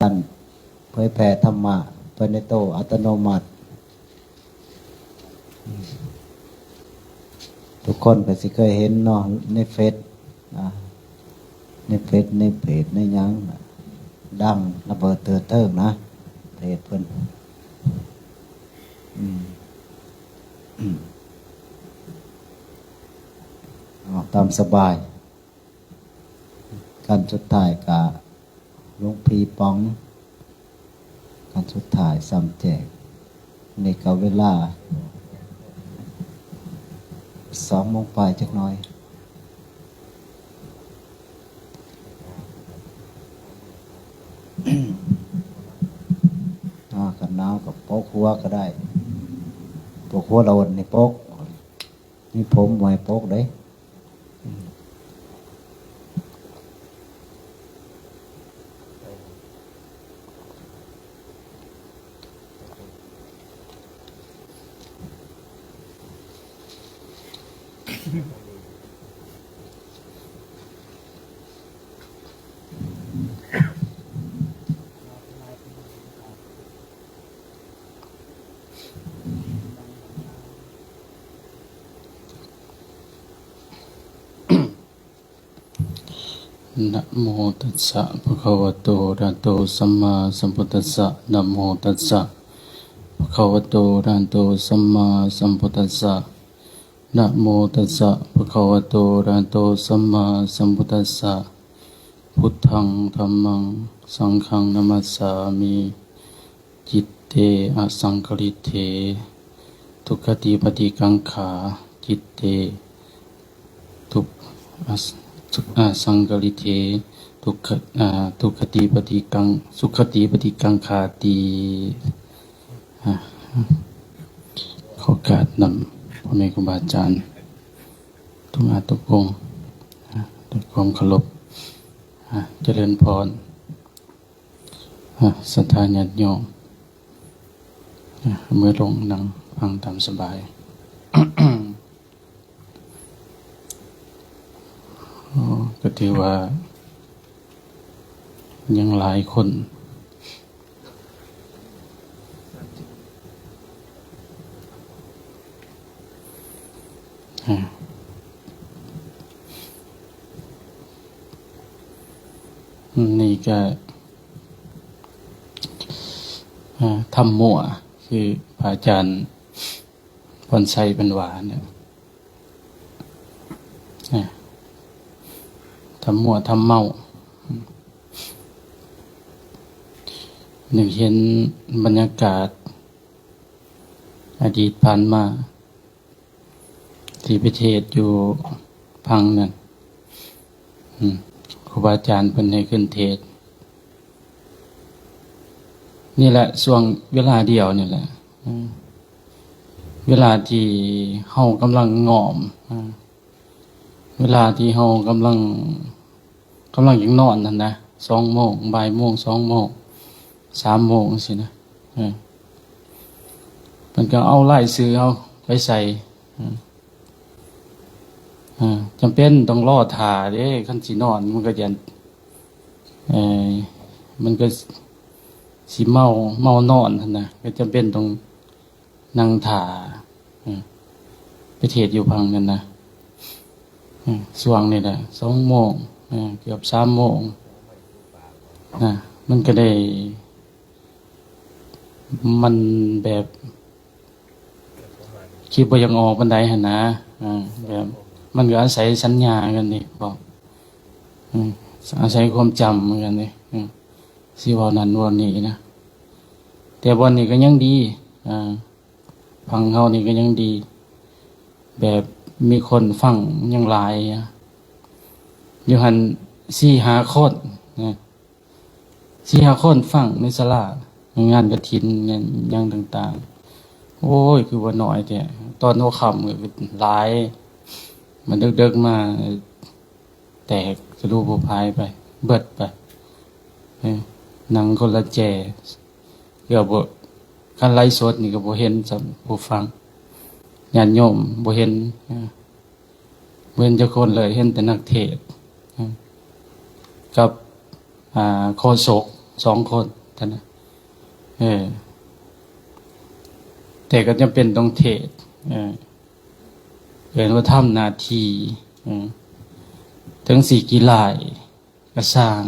ການເຜີຍແຜ່ທຳມະໄປໃນໂຕອັດຕະໂນມັດ. ທຸກຄົນກໍຊິເຄີຍເຫັນເນາະ ໃນເຟສ ອ່າ ໃນເຟສ ໃນເພຈ ໃນຫຍັງ ດັງລະເບີດເຕີດເຕີງນະ ເພຈເພິ່ນ. ອືມ ເອົາຕາມສະບາຍ. ຂັ້ນສຸດທ້າຍກະຫຼວງພີ່ປ໋ອງ ຂັ້ນສຸດທ້າຍສ່ຳແຈກ. ນີ້ກະເວລາສອງໂມງປາຍຈັກໜ້ອຍ. ອ່າ ຄັນໜາວກະປົກຫົວກະໄດ້ ປົກຫົວລະວົນນີ້ປົກ. ມີຜົມບໍ່ໃຫ້ປົກເດ້. ນະໂມຕັດສະ ພະຄະວະໂຕ ອະລະຫະໂຕ ສຳມາສຳພຸດທັດສະ. ນະໂມຕັດສະ ພະຄະວະໂຕ ອະລະຫະໂຕ ສຳມາສຳພຸດທັດສະ. ນະໂມຕັດສະ ພະຄະວະໂຕ ອະລະຫະໂຕ ສຳມາສຳພຸດທັດສະ. ພຸດທັງ ທຳມັງ ສັງຄັງ ນະມັດສາມິ. ຈິດເຕ ອະສັງກະລິເຖ ທຸກຂະຕິປະຕິກັງຂາ. ຈິດເຕ ທຸກ ອະ ສຸ ອະສັງກະລິເຖ ທຸກຂະ ອາ ທຸກຂະຕິປະຕິກັງ ສຸຂະຕິປະຕິກັງຂາຕິ. ອາ ຂໍກາບນຳພໍ່ແມ່ຄູບາອາຈານທຸກອາ ທຸກອົງ ອາ ດ້ວຍຄວາມເຄົາລົບ. ອາ ຈະເລີນພອນ. ອາ ສັດທາຍາດໂຍມ ອາ ເມືອລົງນັ່ງຟັງຕາມສະບາຍ. ໂອ້ ກໍຖືວ່າຍັງຫຼາຍຄົນ ອາ ນີ້ກະ ອາ ທຳມົວ ຄືພະອາຈານພອນໄຊເພິ່ນວ່ານະ ອາ ທຳມົວ ທຳເມົາ. ນຶກເຫັນບັນຍາກາດອະດີດຜ່ານມາ ທີ່ໄປເທດຢູ່ພັງນັ້ນ ອືມ ຄູບາອາຈານເພິ່ນໃຫ້ຂຶ້ນເທດ. ນີ້ແຫຼະ ຊ່ວງເວລາດຽວນີ້ແຫຼະ ອືມ ເວລາທີ່ເຮົາກຳລັງງ່ອມ ອາ ເວລາທີ່ເຮົາກຳລັງ ກຳລັງຢາກນອນຫັ້ນນະ ສອງໂມງ ບ່າຍໂມງ ສອງໂມງ ສາມໂມງ ຈັ່ງຊີ້ນະ ເອີ ເພິ່ນກໍເອົາລາຍຊື່ເຮົາໄປໃສ່ ເອີ ເອີ ຈຳເປັນຕ້ອງລໍຖ້າເດ້ ຄັນຊິນອນມັນກໍຢ້ານ ເອີ ມັນກໍຊິເມົາ ເມົານອນຫັ້ນນະ ກໍຈຳເປັນຕ້ອງ ນັ່ງຖ້າ ເອີ ໄປເທດຢູ່ພັງນັ້ນນະ ເອີ ຊ່ວງນີ້ແຫຼະ ສອງໂມງ ເອີ ເກືອບສາມໂມງນະ ມັນກໍໄດ້ ມັນແບບຄິດບໍ່ຢາກອອກປານໃດຫັ້ນນະ ເອີ ແບບມັນກໍອາໄສສັນຍາກັນນີ້ ບອກ ເອີ ອາໄສຄວາມຈຳກັນນີ້ ເອີ ຊິເວົ້ານັ້ນເວົ້ານີ້ນະ ແຕ່ບ່ອນນີ້ກໍຍັງດີ ເອີ ຝັ່ງເຮົານີ້ກໍຍັງດີ ແບບມີຄົນຟັງຍັງຫຼາຍ ຢູ່ຫັ້ນສີ່ຫ້າຄົນນະ ສີ່ຫ້າຄົນຟັງໃນສາລາ ງານກະຖິນ ງານຫຍັງຕ່າງໆ ໂອ້ຍ ຄືວ່າໜ້ອຍແທ້ ຕອນຫົວຄ່ຳກໍຫຼາຍ ມາເດິກໆມາ ແຕກສະດູຜູ້ພາຍໄປ ເບິດໄປ ເອີ ນັ່ງຄົນລະແຈ ເກືອບບໍ່ ຄັນໄລຟ໌ສົດນີ້ກໍບໍ່ເຫັນຊ້ຳຜູ້ຟັງ ຍາດໂຍມບໍ່ເຫັນ ເອີ ບໍ່ເຫັນຈັກຄົນເລີຍ ເຫັນແຕ່ນັກເທດ ເອີ ກັບ ອ່າ ໂຄສົກ ສອງຄົນເທົ່ານັ້ນ. ເອີ ແຕ່ກໍຈຳເປັນຕ້ອງເທດ ເອີ ເອີ້ນວ່າທຳໜ້າທີ່ ເອີ ເຖິງຊິຂີ້ລ້າຍກໍຊ່າງ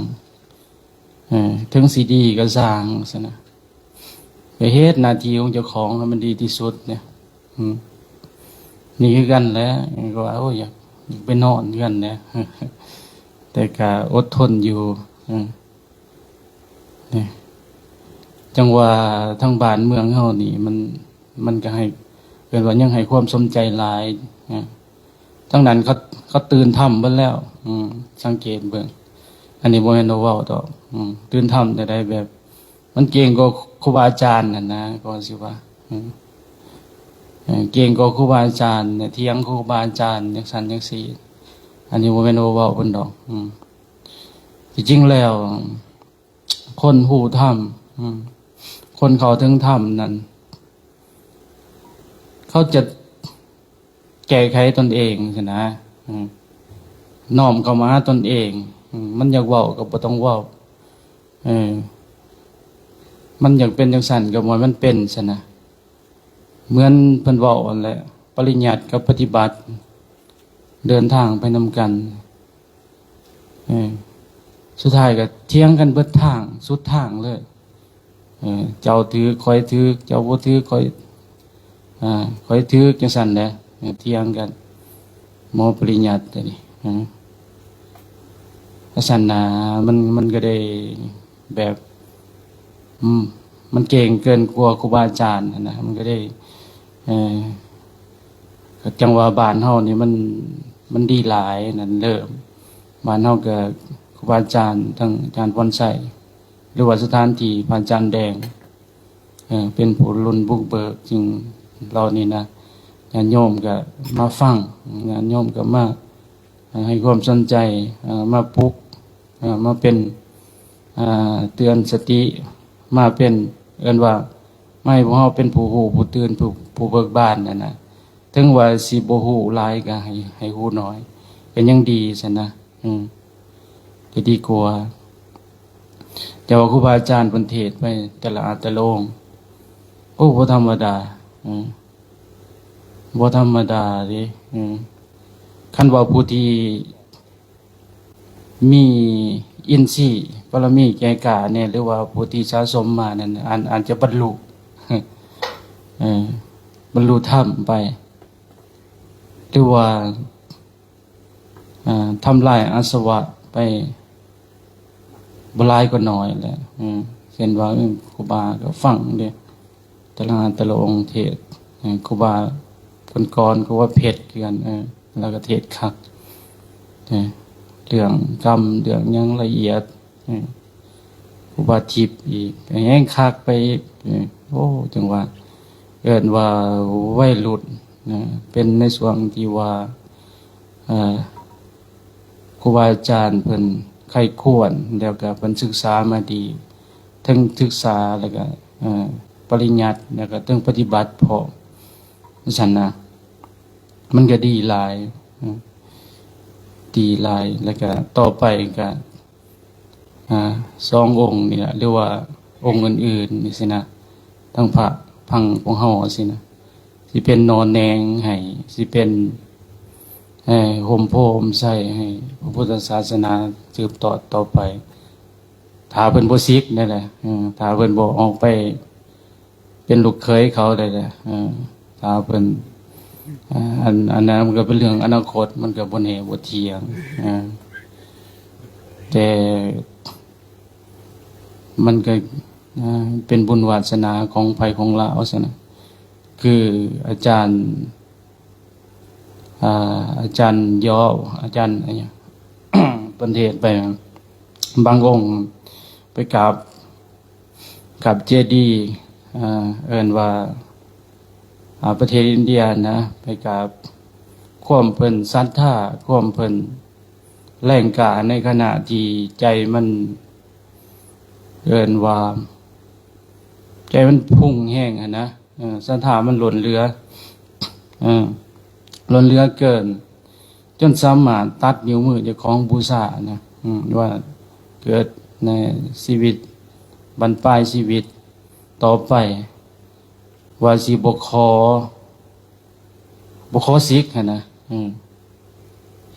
ເອີ ເຖິງຊິດີກໍຊ່າງຊັ້ນນະ ໄປເຮັດໜ້າທີ່ຂອງເຈົ້າຂອງໃຫ້ມັນດີທີ່ສຸດເນຍ. ອືມ ນີ້ຄືກັນແຫຼະ ກໍວ່າ ໂອ້ຍ ຢາກ ຢາກໄປນອນຄືກັນແຫຼະ ແຕ່ກະອົດທົນຢູ່. ເອີ ນີ້ ຈັ່ງວ່າທາງບ້ານເມືອງເຮົານີ້ ມັນ ມັນກໍໃຫ້ ເອີ້ນວ່າຍັງໃຫ້ຄວາມສົນໃຈຫຼາຍນະ. ທາງນັ້ນເຂົາ ເຂົາຕື່ນທຳເບິດແລ້ວ. ອືມ ສັງເກດເບິ່ງ ອັນນີ້ບໍ່ແມ່ນວ່າເວົ້າດອກ. ອືມ ຕື່ນທຳແນວໃດ ແບບ ມັນເກັ່ງກວ່າຄູບາອາຈານຫັ້ນນະ ກໍຊິວ່າ ເອີ ເອີ ເກັ່ງກວ່າຄູບາອາຈານ ຖຽງຄູບາອາຈານ ຈັ່ງຊັ້ນຈັ່ງຊີ້. ອັນນີ້ບໍ່ແມ່ນວ່າເວົ້າເພິ່ນດອກ. ອືມ ທີ່ຈິງແລ້ວ ຄົນຮູ້ທຳ ອືມ ຄົນເຂົ້າເຖິງທຳນັ້ນ ເຂົາຈະ ແກ້ໄຂຕົນເອງຊັ້ນນະ. ອືມ ນ້ອມເຂົ້າມາຫາຕົນເອງ. ອືມ ມັນຢາກເວົ້າກໍບໍ່ຕ້ອງເວົ້າ. ເອີ ມັນຢາກເປັນຈັ່ງຊັ້ນກໍບໍ່ໃຫ້ມັນເປັນຊັ້ນນະ. ເໝືອນເພິ່ນເວົ້າຫັ້ນແຫຼະ ປະລິຍັດກັບປະຕິບັດເດີນທາງໄປນຳກັນ. ເອີ ສຸດທ້າຍກໍຖຽງກັນເບິດທາງ ສຸດທາງເລີຍ. ເອີ ເຈົ້າຖືກ ຂ້ອຍຖືກ ເຈົ້າບໍ່ຖືກ ຂ້ອຍ ອ່າ ຂ້ອຍຖືກ ຈັ່ງຊັ້ນແຫຼະ. ເອີ ຖຽງກັນ ໝໍປະລິຍັດຕົວນີ້. ເອີ ຈັ່ງຊັ້ນນະ ມັນ ມັນກໍໄດ້ແບບ ອືມ ມັນເກັ່ງເກີນກວ່າຄູບາອາຈານຫັ້ນນະ ມັນກໍໄດ້ ເອີ ກໍຈັ່ງວ່າບ້ານເຮົານີ້ມັນ ມັນດີຫຼາຍນັ້ນເລີຍ. ບ້ານເຮົາກໍຄູບາອາຈານ ທັງອາຈານພອນໄຊ ຫຼືວ່າສະຖານທີ່ພະອາຈານແດງ ເອີ ເປັນຜູ້ລຸນບຸກເບີກ. ຈຶ່ງເຫຼົ່ານີ້ນະ ຍາດໂຍມກໍມາຟັງ ຍາດໂຍມກໍມາ ໃຫ້ຄວາມສົນໃຈ ເອີ ມາປຸກ ເອີ ມາເປັນ ເຕືອນສະຕິ ມາເປັນ ເອີ້ນວ່າ ມາໃຫ້ພວກເຮົາເປັນຜູ້ຮູ້ຜູ້ຕື່ນ ຜູ້ ຜູ້ເບີກບານຫັ້ນນະ. ເຖິງວ່າຊິບໍ່ຮູ້ຫຼາຍກໍໃຫ້ ໃຫ້ຮູ້ໜ້ອຍ ກໍຍັງດີຊັ້ນນະ. ອືມ ກໍດີກວ່າ. ແຕ່ວ່າຄູບາອາຈານເພິ່ນເທດໄປແຕ່ລະອາດແຕ່ລະອົງ ໂອ້ ບໍ່ທຳມະດາ. ເອີ ບໍ່ທຳມະດາເດ້. ເອີ ຄັນວ່າຜູ້ທີ່ມີອິນຊີບາລະມີແກ່ກ້າແດ່ ຫຼືວ່າຜູ້ທີ່ສະສົມມານັ້ນ ອາດ ອາດຈະບັນລຸ ເອີ ບັນລຸທຳໄປ ຫຼືວ່າ ອ່າ ທຳລາຍອາສະວະໄປບໍ່ຫຼາຍກໍໜ້ອຍແຫຼະ. ເອີ ເຊັ່ນວ່າ ເອີ ຄູບາກໍຟັງເດ້ ແຕ່ລະ ແຕ່ລະອົງເທດ. ເອີ ຄູບາກ່ອນໆ ຄູບາເພັດຄືກັນ ເອີ ລາວກໍເທດຄັກ ເອີ ເລື່ອງກຳ ເລື່ອງຫຍັງລະອຽດ. ເອີ ຄູບາທິບອີກ ແຮງຄັກໄປອີກ. ເອີ ໂອ້ ຈັ່ງວ່າ ເອີ້ນວ່າໄວລຸ້ນນະ ເປັນໃນຊ່ວງທີ່ວ່າ ເອີ ຄູບາອາຈານເພິ່ນໃຄ່ຄວນ ແລ້ວກໍເພິ່ນສຶກສາມາດີ ເຖິງສຶກສາ ແລ້ວກໍ ເອີ ປະລິຍັດ ແລ້ວກໍເຖິງປະຕິບັດພ້ອມ ຊັ້ນນະ. ມັນກໍດີຫຼາຍ ເອີ ດີຫຼາຍ. ແລ້ວກໍຕໍ່ໄປກໍ ອ່າ ສອງອົງນີ້ລະ ຫຼືວ່າອົງອື່ນໆນີ້ຊີ້ນະ ທັງພະພັງຂອງເຮົາຊີ້ນະ ຊິເປັນໜໍ່ແໜງໃຫ້ ຊິເປັນ ເອີ ຮົ່ມໂພຮົ່ມໄຊໃຫ້ພະພຸດທະສາສະໜາສືບທອດຕໍ່ໄປ. ຖ້າເພິ່ນບໍ່ສິກນັ້ນແຫຼະ ເອີ ຖ້າເພິ່ນບໍ່ອອກໄປ ເປັນລູກເຂີຍເຂົາໄດ້ແຫຼະ. ເອີ ຖ້າເພິ່ນ ເອີ ອັນ ອັນນັ້ນມັນກໍເປັນເລື່ອງອະນາຄົດ ມັນກໍບໍ່ແນ່ບໍ່ທ່ຽງ. ເອີ ແຕ່ມັນກໍ ເອີ ເປັນບຸນວາສະໜາຂອງໃຜຂອງລາວຊັ້ນນະ. ຄືອາຈານ ອ່າ ອາຈານຢໍ ອາຈານຫຍັງ ເພິ່ນເທດໄປ ບາງອົງໄປກາບ ກັບເຈດີ ເອີ ເອີ້ນວ່າ ອາ ປະເທດອິນເດຍນະ ໄປກາບ ຄວາມເພິ່ນສັດທາ ຄວາມເພິ່ນແຮງກ້າ ໃນຂະນະທີ່ໃຈມັນ ເອີ້ນວ່າ ໃຈມັນພຸ່ງແຮງຫັ້ນນະ. ເອີ ສັດທາມັນລົ້ນເຫຼືອ ເອີ ລົ້ນເຫຼືອເກີນ ຈົນສາມາດຕັດນິ້ວມືເຈົ້າຂອງບູຊານະ ອືມ ວ່າເກີດໃນຊີວິດ ບັ້ນປາຍຊີວິດຕໍ່ໄປ ວ່າຊິບໍ່ຂໍ ບໍ່ຂໍສິກຫັ້ນນະ. ເອີ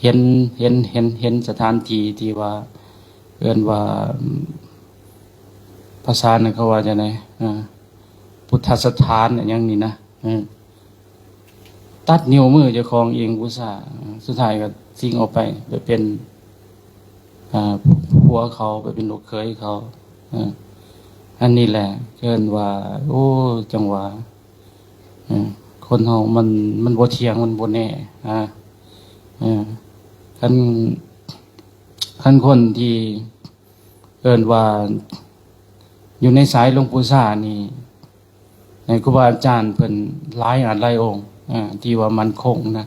ເຫັນ ເຫັນ ເຫັນ ເຫັນສະຖານທີ່ທີ່ວ່າ ເອີ້ນວ່າ ພາສານັ້ນເຂົາວ່າຈັ່ງໃດ ເອີ ພຸດທະສະຖານຫຍັງນີ້ນະ. ເອີ ຕັດນິ້ວມືເຈົ້າຂອງເອງ ອຸດສາ ສຸດທ້າຍກໍສິງອອກໄປ ໄປເປັນ ອາ ຜົວເຂົາ ໄປເປັນລູກເຂີຍເຂົາ. ເອີ ອັນນີ້ແຫຼະເອີ້ນວ່າ ໂອ້ ຈັ່ງຫວາ ເອີ ຄົນເຮົາມັນ ມັນບໍ່ທ່ຽງ ມັນບໍ່ແນ່. ອາ ເອີ ຄັນ ຄັນຄົນທີ່ເອີ້ນວ່າ ຢູ່ໃນສາຍຫຼວງປູ່ຊານີ້ ໃນຄູບາອາຈານເພິ່ນຫຼາຍອາດຫຼາຍອົງ ເອີ ທີ່ວ່າໝັ້ນຄົງນະ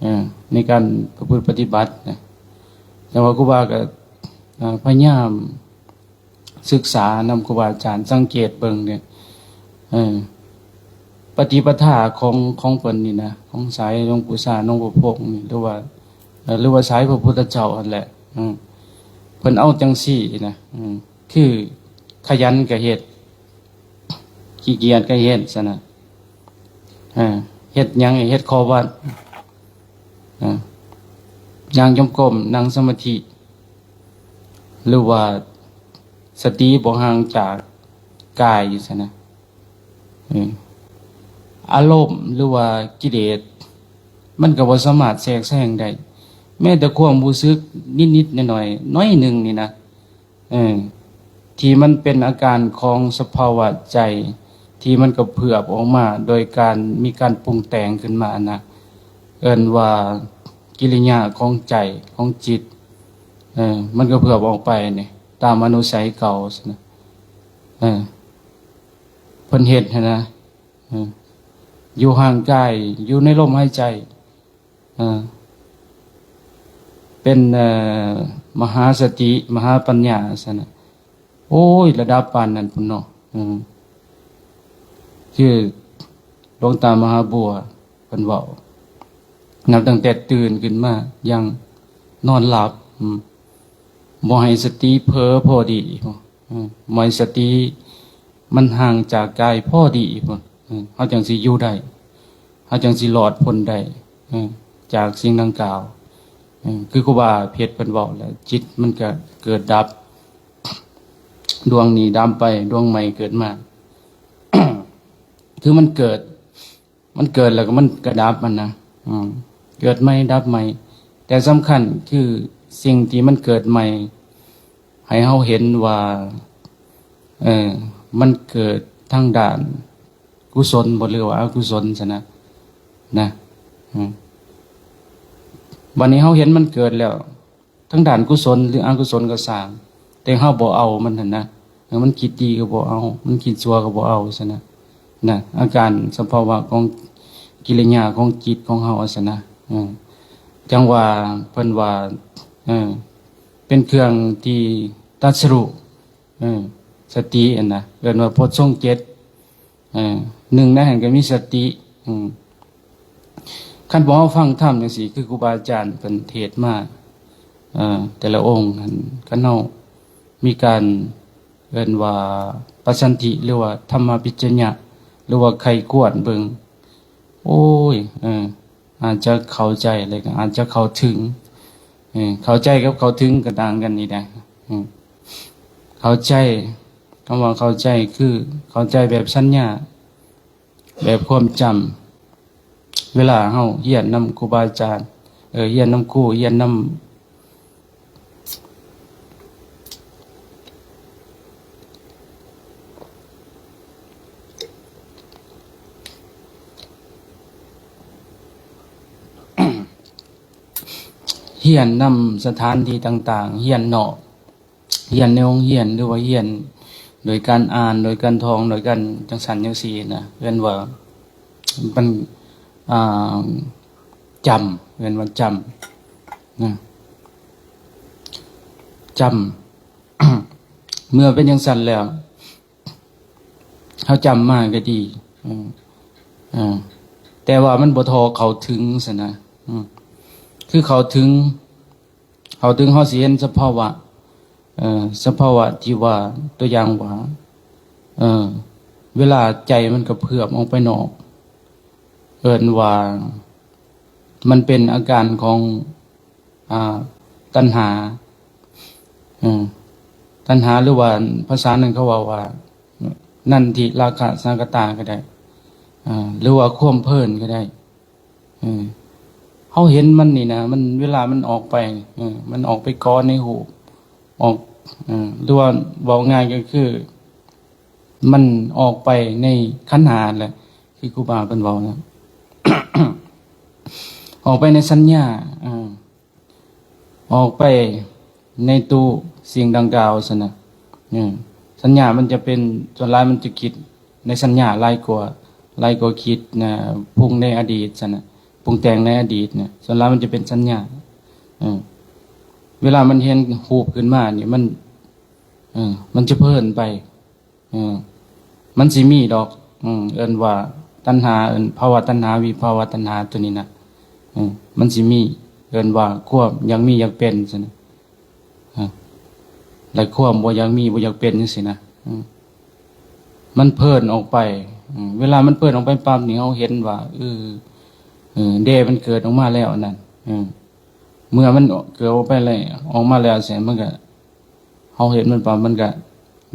ເອີ ໃນການປະພຶດປະຕິບັດນະ. ແຕ່ວ່າຄູບາກໍ ເອີ ພະຍາຍາມສຶກສານຳຄູບາອາຈານ ສັງເກດເບິ່ງເດ້ ເອີ ປະຕິປະທາຂອງ ຂອງເພິ່ນນີ້ນະ ຂອງສາຍຫຼວງປູ່ຊາ ໜອງບົວໂພງນີ້ ຫຼືວ່າ ເອີ ຫຼືວ່າສາຍພະພຸດທະເຈົ້າຫັ້ນແຫຼະ. ເອີ ເພິ່ນເອົາຈັ່ງຊີ້ນະ ເອີ ຄືຂະຫຍັນກໍເຮັດ ຂີ້ກຽດກໍເຮັດຊັ້ນນະ. ເອີ ເຮັດຫຍັງ ເຮັດຂໍ້ວັດ ເອີ ຍ່າງຈົງກົມ ນັ່ງສະມາທິ ຫຼືວ່າສະຕິບໍ່ຫ່າງຈາກກາຍຊັ້ນນະ. ເອີ ອາລົມ ຫຼືວ່າກິເລດ ມັນກໍບໍ່ສາມາດແຊກແຊງໄດ້ ແມ້ແຕ່ຄວາມຮູ້ສຶກນິດໆໜ້ອຍໆ ໜ້ອຍໜຶ່ງນີ້ນະ ເອີ ທີ່ມັນເປັນອາການຂອງສະພາວະໃຈ ທີ່ມັນກະເຜືອບອອກມາໂດຍການມີການປຸງແຕ່ງຂຶ້ນມານະ ເອີ້ນວ່າກິລິຍາຂອງໃຈ ຂອງຈິດ. ເອີ ມັນກະເຜືອບອອກໄປນີ້ ຕາມອະນຸໄສເກົ່າຊັ້ນນະ. ເອີ ເພິ່ນເຮັດຫັ້ນນະ ເອີ ຢູ່ຮ່າງກາຍ ຢູ່ໃນລົມຫາຍໃຈ ເອີ ເປັນ ເອີ ມະຫາສະຕິ ມະຫາປັນຍາຊັ້ນນະ. ໂອ້ຍ ລະດັບປານນັ້ນພຸ້ນເນາະ. ເອີ ຄືຫຼວງຕາມະຫາບົວເພິ່ນເວົ້າ ນັບຕັ້ງແຕ່ຕື່ນຂຶ້ນມາ ຍັງນອນຫຼັບ ອືມ ບໍ່ໃຫ້ສະຕິເຜີພໍດີ ເອີ ບໍ່ໃຫ້ສະຕິມັນຫ່າງຈາກກາຍພໍດີພຸ້ນ ເອີ ເຮົາຈັ່ງຊິຢູ່ໄດ້ ເຮົາຈັ່ງຊິລອດພົ້ນໄດ້ ເອີ ຈາກສິ່ງດັ່ງກ່າວ. ເອີ ຄືຄູບາເພັດເພິ່ນເວົ້າແຫຼະ ຈິດມັນກະເກີດດັບ ດວງນີ້ດັບໄປ ດວງໃໝ່ເກີດມາ ຄືມັນເກີດ ມັນເກີດແລ້ວກໍມັນກໍດັບຫັ້ນນະ ອືມ ເກີດໃໝ່ດັບໃໝ່ ແຕ່ສຳຄັນຄືສິ່ງທີ່ມັນເກີດໃໝ່ ໃຫ້ເຮົາເຫັນວ່າ ເອີ ມັນເກີດທາງດ້ານກຸສົນບໍ່ ຫຼືວ່າອະກຸສົນຊັ້ນນະ ນະ ອືມ ບັດນີ້ເຮົາເຫັນມັນເກີດແລ້ວ ທັງດ້ານກຸສົນ ຫຼື ອະກຸສົນກໍຊ່າງ ແຕ່ເຮົາບໍ່ເອົາມັນຫັ້ນນະ ເອີ ມັນຄິດດີກໍບໍ່ເອົາ ມັນຄິດຊົ່ວກໍບໍ່ເອົາຊັ້ນນະ ນະ ອາການສະພາວະຂອງກິລິຍາຂອງຈິດຂອງເຮົາຊັ້ນນະ. ເອີ ຈັ່ງວ່າເພິ່ນວ່າ ເອີ ເປັນເຄື່ອງທີ່ຕັດສະລຸ ເອີ ສະຕິຫັ້ນນະ ເອີ້ນວ່າໂພດຊົງເຈັດ. ເອີ ໜຶ່ງໃນຫັ້ນກໍມີສະຕິ. ເອີ ຄັນພວກເຮົາຟັງທຳຈັ່ງຊີ້ ຄືຄູບາອາຈານເພິ່ນເທດມາ ເອີ ແຕ່ລະອົງຫັ້ນ ຄັນເຮົາມີການເອີ້ນວ່າປະສັນທິ ຫຼືວ່າທຳມະປິດຈະຍະ ຫຼືວ່າໃຄ່ຄວນເບິ່ງ ໂອ້ຍ ເອີ ອາດຈະເຂົ້າໃຈ ແລ້ວກໍອາດຈະເຂົ້າເຖິງ. ເອີ ເຂົ້າໃຈກັບເຂົ້າເຖິງກໍຕ່າງກັນອີກນະ. ເອີ ເຂົ້າໃຈ ຄຳວ່າເຂົ້າໃຈຄືເຂົ້າໃຈແບບສັນຍາ ແບບຄວາມຈຳ ເວລາເຮົາຮຽນນຳຄູບາອາຈານ ເອີ ຮຽນນຳຄູ ຮຽນນຳ ຮຽນນຳສະຖານທີ່ຕ່າງໆ ຮຽນນອກ ຮຽນໃນໂຮງຮຽນ ຫຼືວ່າຮຽນໂດຍການອ່ານ ໂດຍການທ່ອງ ໂດຍການຈັ່ງຊັ້ນຈັ່ງຊີ້ນະ ເອີ້ນວ່າ ມັນ ອ່າ ຈຳ ເອີ້ນວ່າຈຳນະ ຈຳ. ເມື່ອເປັນຈັ່ງຊັ້ນແລ້ວ ເຮົາຈຳມາກໍດີ ເອີ ເອີ ແຕ່ວ່າມັນບໍ່ທໍ່ເຂົ້າເຖິງຊັ້ນນະ ເອີ ຄືເຂົ້າເຖິງ ເຂົ້າເຖິງເຮົາຊິເຫັນສະພາວະ ເອີ ສະພາວະທີ່ວ່າ ຕົວຢ່າງວ່າ ເອີ ເວລາໃຈມັນກະເພື່ອມອອກໄປນອກ ເອີ້ນວ່າມັນເປັນອາການຂອງ ອ່າ ຕັນຫາ ເອີ ຕັນຫາ ຫຼືວ່າພາສາໜຶ່ງເຂົາເວົ້າວ່າ ນັນທິລາຄະສາກະຕາກະໄດ້ ເອີ ຫຼືວ່າຄວາມເພີນກະໄດ້. ເອີ ເຮົາເຫັນມັນນີ້ນະ ມັນ ເວລາມັນອອກໄປ ເອີ ມັນອອກໄປເກາະໃນຮູບ ອອກ ເອີ ຫຼືວ່າເວົ້າງ່າຍກະຄື ມັນອອກໄປໃນຂັນຫ້າຫັ້ນແຫຼະ ຄືຄູບາເພິ່ນເວົ້ານະ ອອກໄປໃນສັນຍາ ເອີ ອອກໄປໃນຕູ້ສິ່ງດັ່ງກ່າວຊັ້ນນະ ເອີ ສັນຍາມັນຈະເປັນ ສ່ວນຫຼາຍມັນຈະຄິດໃນສັນຍາຫຼາຍກວ່າ ຫຼາຍກວ່າຄິດນະ ປຸງໃນອະດີດຊັ້ນນະ ປຸງແຕ່ງໃນອະດີດນະ ສ່ວນຫຼາຍມັນຈະເປັນສັນຍາ ເອີ ເວລາມັນເຫັນຮູບຂຶ້ນມານີ້ ມັນ ເອີ ມັນຈະເພີນໄປ ເອີ ມັນຊິມີດອກ ເອີ ເອີ້ນວ່າຕັນຫາ ເອີ້ນພາວະຕັນຫາ ວິພາວະຕັນຫາໂຕນີ້ນະ ເອີ ມັນຊິມີ ເອີ້ນວ່າຄວາມຢາກມີຢາກເປັນຊັ້ນນະ ເອີ ແລະຄວາມບໍ່ຢາກມີບໍ່ຢາກເປັນຈັ່ງຊີ້ນະ ເອີ ມັນເພີນອອກໄປ ເອີ ເວລາມັນເພີນອອກໄປປັບນີ້ ເຮົາເຫັນວ່າ ເອີ ເອີ ແດ່ມັນເກີດອອກມາແລ້ວນັ້ນ ເອີ ເມື່ອມັນເກີດອອກໄປແລ້ວ ອອກມາແລ້ວຊັ້ນ ມັນກະ ເຮົາເຫັນມັນປັບ ມັນກະ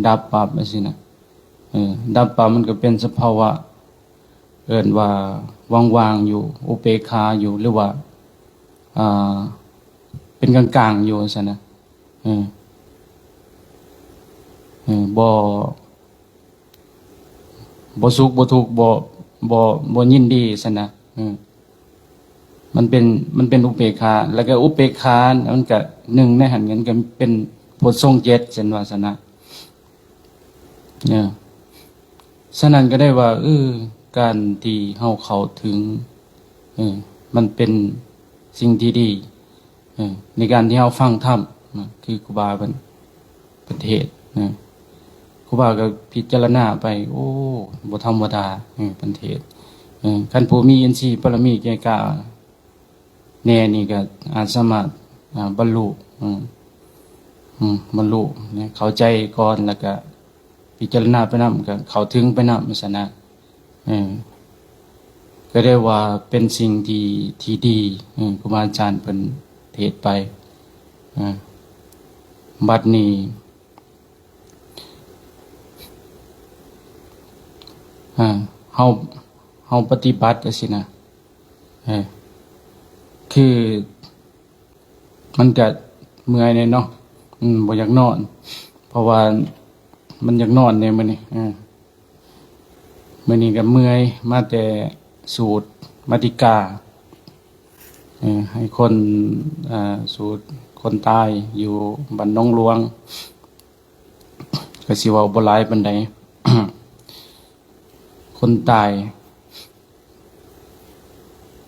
ດັບປັບຈັ່ງຊີ້ນະ ເອີ ດັບປັບ ມັນກະເປັນສະພາວະ ເອີ້ນວ່າວ່າງໆຢູ່ ອຸເປກຂາຢູ່ ຫຼືວ່າ ອ່າ ເປັນກາງໆຢູ່ຊັ້ນນະ ເອີ ເອີ ບໍ່ ບໍ່ສຸກບໍ່ທຸກ ບໍ່ ບໍ່ ບໍ່ຍິນດີຊັ້ນນະ ເອີ ມັນເປັນ ມັນເປັນອຸເປກຂາ ແລ້ວກະອຸເປກຂາ ມັນກະ ໜຶ່ງໃນຫັ້ນ ມັນກະເປັນໂພດສົງເຈັດ ຊັ້ນວ່າຊັ້ນນະ ເອີ ສະນັ້ນກະໄດ້ວ່າ ເອີ ການທີ່ເຮົາເຂົ້າເຖິງ ເອີ ມັນເປັນສິ່ງທີ່ດີ ເອີ ໃນການທີ່ເຮົາຟັງທຳນະ ຄືຄູບາເພິ່ນ ເພິ່ນເທດນະ ຄູບາກະພິຈາລະນາໄປ ໂອ້ ບໍ່ທຳມະດາ ເອີ ເພິ່ນເທດ ເອີ ຄັນຜູ້ມີອິນຊີບາລະມີແກ່ກ້າແດ່ນີ້ກະອາດສາມາດ ອ່າ ບັນລຸ ເອີ ບັນລຸ ເຂົ້າໃຈກ່ອນ ແລ້ວກະ ພິຈາລະນາໄປນຳ ກະເຂົ້າເຖິງໄປນຳຊັ້ນນະ ເອີ ກະໄດ້ວ່າເປັນສິ່ງທີ່ ທີ່ດີ ເອີ ຄູບາອາຈານເພິ່ນເທດໄປ ເອີ ບັດນີ້ ເອີ ເຮົາ ເຮົາປະຕິບັດຈັ່ງຊີ້ນະ ເອີ ຄື ມັນກະເມື່ອຍແດ່ເນາະ ອືມ ບໍ່ຢາກນອນ ເພາະວ່າມັນຢາກນອນແດ່ມື້ນີ້ ເອີ ມື້ນີ້ກະເມື່ອຍ ມາແຕ່ສູດມາຕິກາ ເອີ ໃຫ້ຄົນ ເອີ ສູດຄົນຕາຍຢູ່ບ້ານໜອງຫຼວງ ກະຊິເວົ້າບໍ່ຫຼາຍປານໃດ ຄົນຕາຍ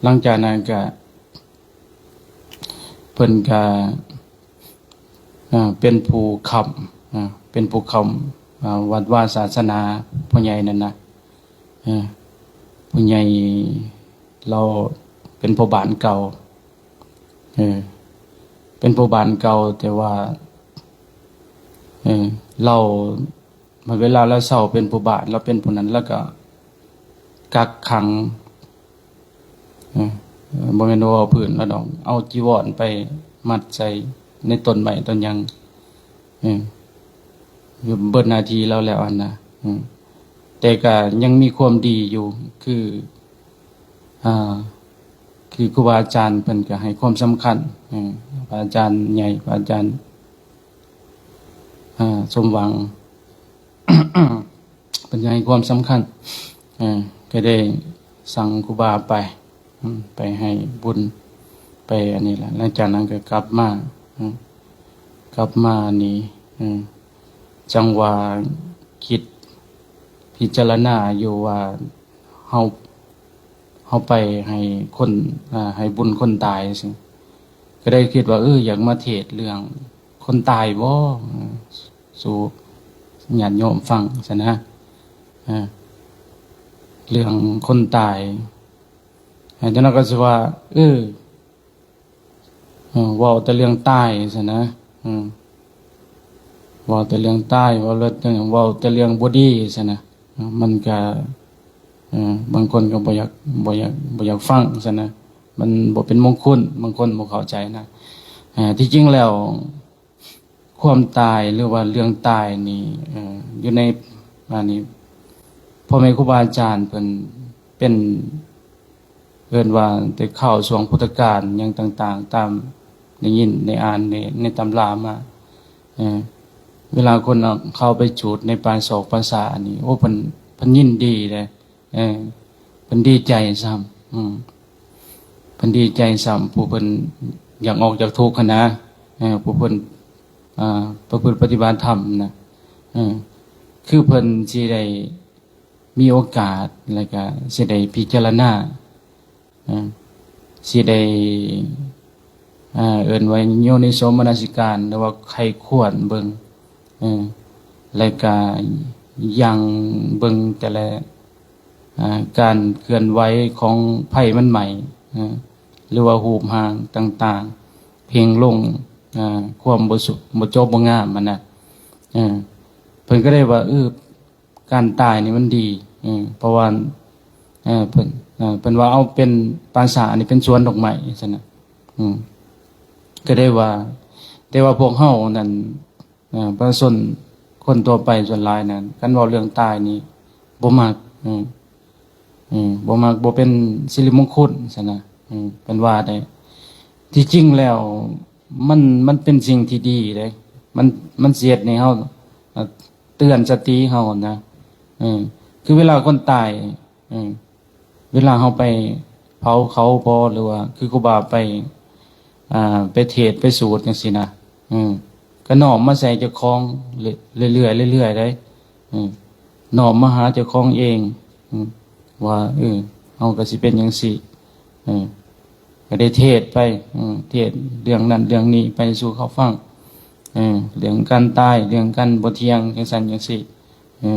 ຫຼັງຈາກນັ້ນກະ ເພິ່ນກະ ເປັນຜູ້ຄ້ຳ ເປັນຜູ້ຄ້ຳ ວັດວາສາສະໜາ ພໍ່ໃຫຍ່ນັ້ນນະ ເອີ ຜູ້ໃຫຍ່ລາວເປັນພໍ່ບ້ານເກົ່າ ເອີ ເປັນພໍ່ບ້ານເກົ່າ ແຕ່ວ່າ ເອີ ລາວ ເວລາລາວເຊົາເປັນຜູ້ບ້ານ ລາວເປັນຜູ້ນັ້ນ ລາວກະກັກຂັງ ເອີ ບໍ່ແມ່ນວ່າເວົ້າພື້ນລາວດອກ ເອົາຈີວອນໄປມັດໃສ່ໃນຕົ້ນໄມ້ຕົ້ນຫຍັງ ເອີ ເບິດໜ້າທີ່ລາວແລ້ວຫັ້ນນະ ເອີ ແຕ່ກະຍັງມີຄວາມດີຢູ່ ຄື ອ່າ ຄືຄູບາອາຈານເພິ່ນກະໃຫ້ຄວາມສຳຄັນ ເອີ ພະອາຈານໃຫຍ່ ພະອາຈານ ອ່າ ສົມຫວັງ ເພິ່ນກະໃຫ້ຄວາມສຳຄັນ ເອີ ກະໄດ້ສັ່ງຄູບາໄປ ອືມ ໄປໃຫ້ບຸນ ໄປອັນນີ້ແຫຼະ ຫຼັງຈາກນັ້ນກະກັບມາ ອືມ ກັບມານີ້ ອືມ ຈັ່ງວ່າຄິດພິຈາລະນາຢູ່ວ່າ ເຮົາ ເຮົາໄປໃຫ້ຄົນ ເອີ ໃຫ້ບຸນຄົນຕາຍຊີ້ ກະໄດ້ຄິດວ່າ ເອີ ຢາກມາເທດເລື່ອງຄົນຕາຍບໍ່ ສູ່ຍາດໂຍມຟັງຊັ້ນນະ ເອີ ເລື່ອງຄົນຕາຍ ເອີ ຈັ່ງນັ້ນກະຊິວ່າ ເອີ ເອີ ເວົ້າແຕ່ເລື່ອງຕາຍຊັ້ນນະ ເອີ ເວົ້າແຕ່ເລື່ອງຕາຍ ເວົ້າແຕ່ເລື່ອງ ເວົ້າແຕ່ເລື່ອງບໍ່ດີຊັ້ນນະ ມັນກະ ເອີ ບາງຄົນກໍບໍ່ຢາກ ບໍ່ຢາກ ບໍ່ຢາກຟັງຊັ້ນນະ ມັນບໍ່ເປັນມົງຄຸນ ບາງຄົນບໍ່ເຂົ້າໃຈນະ. ເອີ ທີ່ຈິງແລ້ວ ຄວາມຕາຍ ຫຼືວ່າເລື່ອງຕາຍນີ້ ເອີ ຢູ່ໃນ ອັນນີ້ ພໍ່ແມ່ຄູບາອາຈານເພິ່ນເປັນ ເອີ້ນວ່າແຕ່ຄາວຊ່ວງພຸດທະການຫຍັງຕ່າງໆ ຕາມໄດ້ຍິນໄດ້ອ່ານໃນ ໃນຕຳລາມາ ເອີ ເວລາຄົນເອົາເຂົ້າໄປຈູດໃນປ່າຊອກປ່າສານີ້ ໂອ້ ເພິ່ນ ເພິ່ນຍິນດີເດ້ ເອີ ເພິ່ນດີໃຈຊ້ຳ ເພິ່ນດີໃຈຊ້ຳ ຜູ້ເພິ່ນຢາກອອກຈາກທຸກຫັ້ນນະ ເອີ ຜູ້ເພິ່ນ ອ່າ ປະພຶດປະຕິບັດທຳນະ ເອີ ຄືເພິ່ນຊິໄດ້ ມີໂອກາດ ແລ້ວກະຊິໄດ້ພິຈາລະນາ ເອີ ຊິໄດ້ ເອີ້ນວ່າໂຍນິໂສມະນະສິການ ຫຼືວ່າໃຄ່ຄວນເບິ່ງ ເອີ ແລ້ວກະຢັ້ງເບິ່ງແຕ່ລະ ການເຄື່ອນໄຫວຂອງໄຟມັນໄໝ້ ເອີ ຫຼືວ່າຮູບຮ່າງຕ່າງໆ ເພງລົງ ເອີ ຄວາມບໍ່ສຸ ບໍ່ຈົບບໍ່ງາມຫັ້ນນະ ເອີ ເພິ່ນກໍໄດ້ວ່າ ເອີ ການຕາຍນີ້ມັນດີ ເອີ ເພາະວ່າ ເອີ ເພິ່ນ ເອີ ເພິ່ນວ່າເອົາເປັນປ່າຊ້ານີ້ເປັນສວນດອກໄມ້ຊັ້ນນະ ເອີ ກໍໄດ້ວ່າ ແຕ່ວ່າພວກເຮົານັ້ນ ເອີ ປະຊາຊົນຄົນທົ່ວໄປສ່ວນຫຼາຍນັ້ນ ຄັນເວົ້າເລື່ອງຕາຍນີ້ບໍ່ມັກ ເອີ ເອີ ບໍ່ມັກ ບໍ່ເປັນສິລິມົງຄຸນຊັ້ນນະ ເອີ ເພິ່ນວ່າໄດ້ ທີ່ຈິງແລ້ວ ມັນ ມັນເປັນສິ່ງທີ່ດີເດ້ ມັນ ມັນຊິເຮັດໃຫ້ເຮົາ ເຕືອນສະຕິເຮົານະ ເອີ ຄືເວລາຄົນຕາຍ ເອີ ເວລາເຮົາໄປເຜົາເຂົາບໍ ຫຼືວ່າຄືຄູບາໄປ ອ່າ ໄປເທດໄປສູດຈັ່ງຊີ້ນະ ເອີ ກໍນ້ອມມາໃສ່ເຈົ້າຂອງເລື້ອຍໆ ເລື້ອຍໆ ເດ້ ເອີ ນ້ອມມາຫາເຈົ້າຂອງເອງ ເອີ ວ່າ ເອີ ເຮົາກໍຊິເປັນຈັ່ງຊີ້ ເອີ ກໍໄດ້ເທດໄປ ເອີ ເທດເລື່ອງນັ້ນເລື່ອງນີ້ໄປສູ່ເຂົາຟັງ ເອີ ເລື່ອງການຕາຍ ເລື່ອງການບໍ່ທ່ຽງ ຈັ່ງຊັ້ນຈັ່ງຊີ້ ເອີ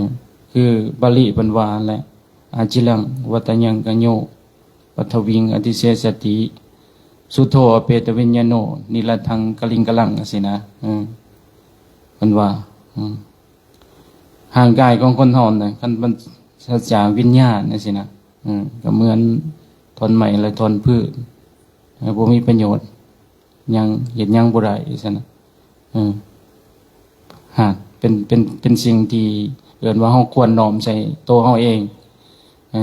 ຄືບາລີເພິ່ນວ່າຫັ້ນແຫຼະ ອາຈິລັງ ວັດຕະຍັງ ກະໂຍ ປັດທະວິງ ອະຕິເສສະຕິ ສຸໂທ ອະເປຕະວິນຍາໂນ ນິລັດທັງ ກະລິງກະລັງ ຈັ່ງຊີ້ນະ ເອີ ເພິ່ນວ່າ ເອີ ຮ່າງກາຍຂອງຄົນເຮົານະ ຄັນປາສະຈາກວິນຍານ ຈັ່ງຊີ້ນະ ເອີ ກໍເໝືອນທ່ອນໄມ້ ແລະ ທ່ອນພືນ ເອີ ບໍ່ມີປະໂຫຍດຫຍັງ ເຮັດຫຍັງບໍ່ໄດ້ ຈັ່ງຊີ້ນະ ເອີ ຫາກເປັນ ເປັນ ເປັນສິ່ງທີ່ເອີ້ນວ່າເຮົາຄວນນ້ອມໃສ່ໂຕເຮົາເອງ ເອີ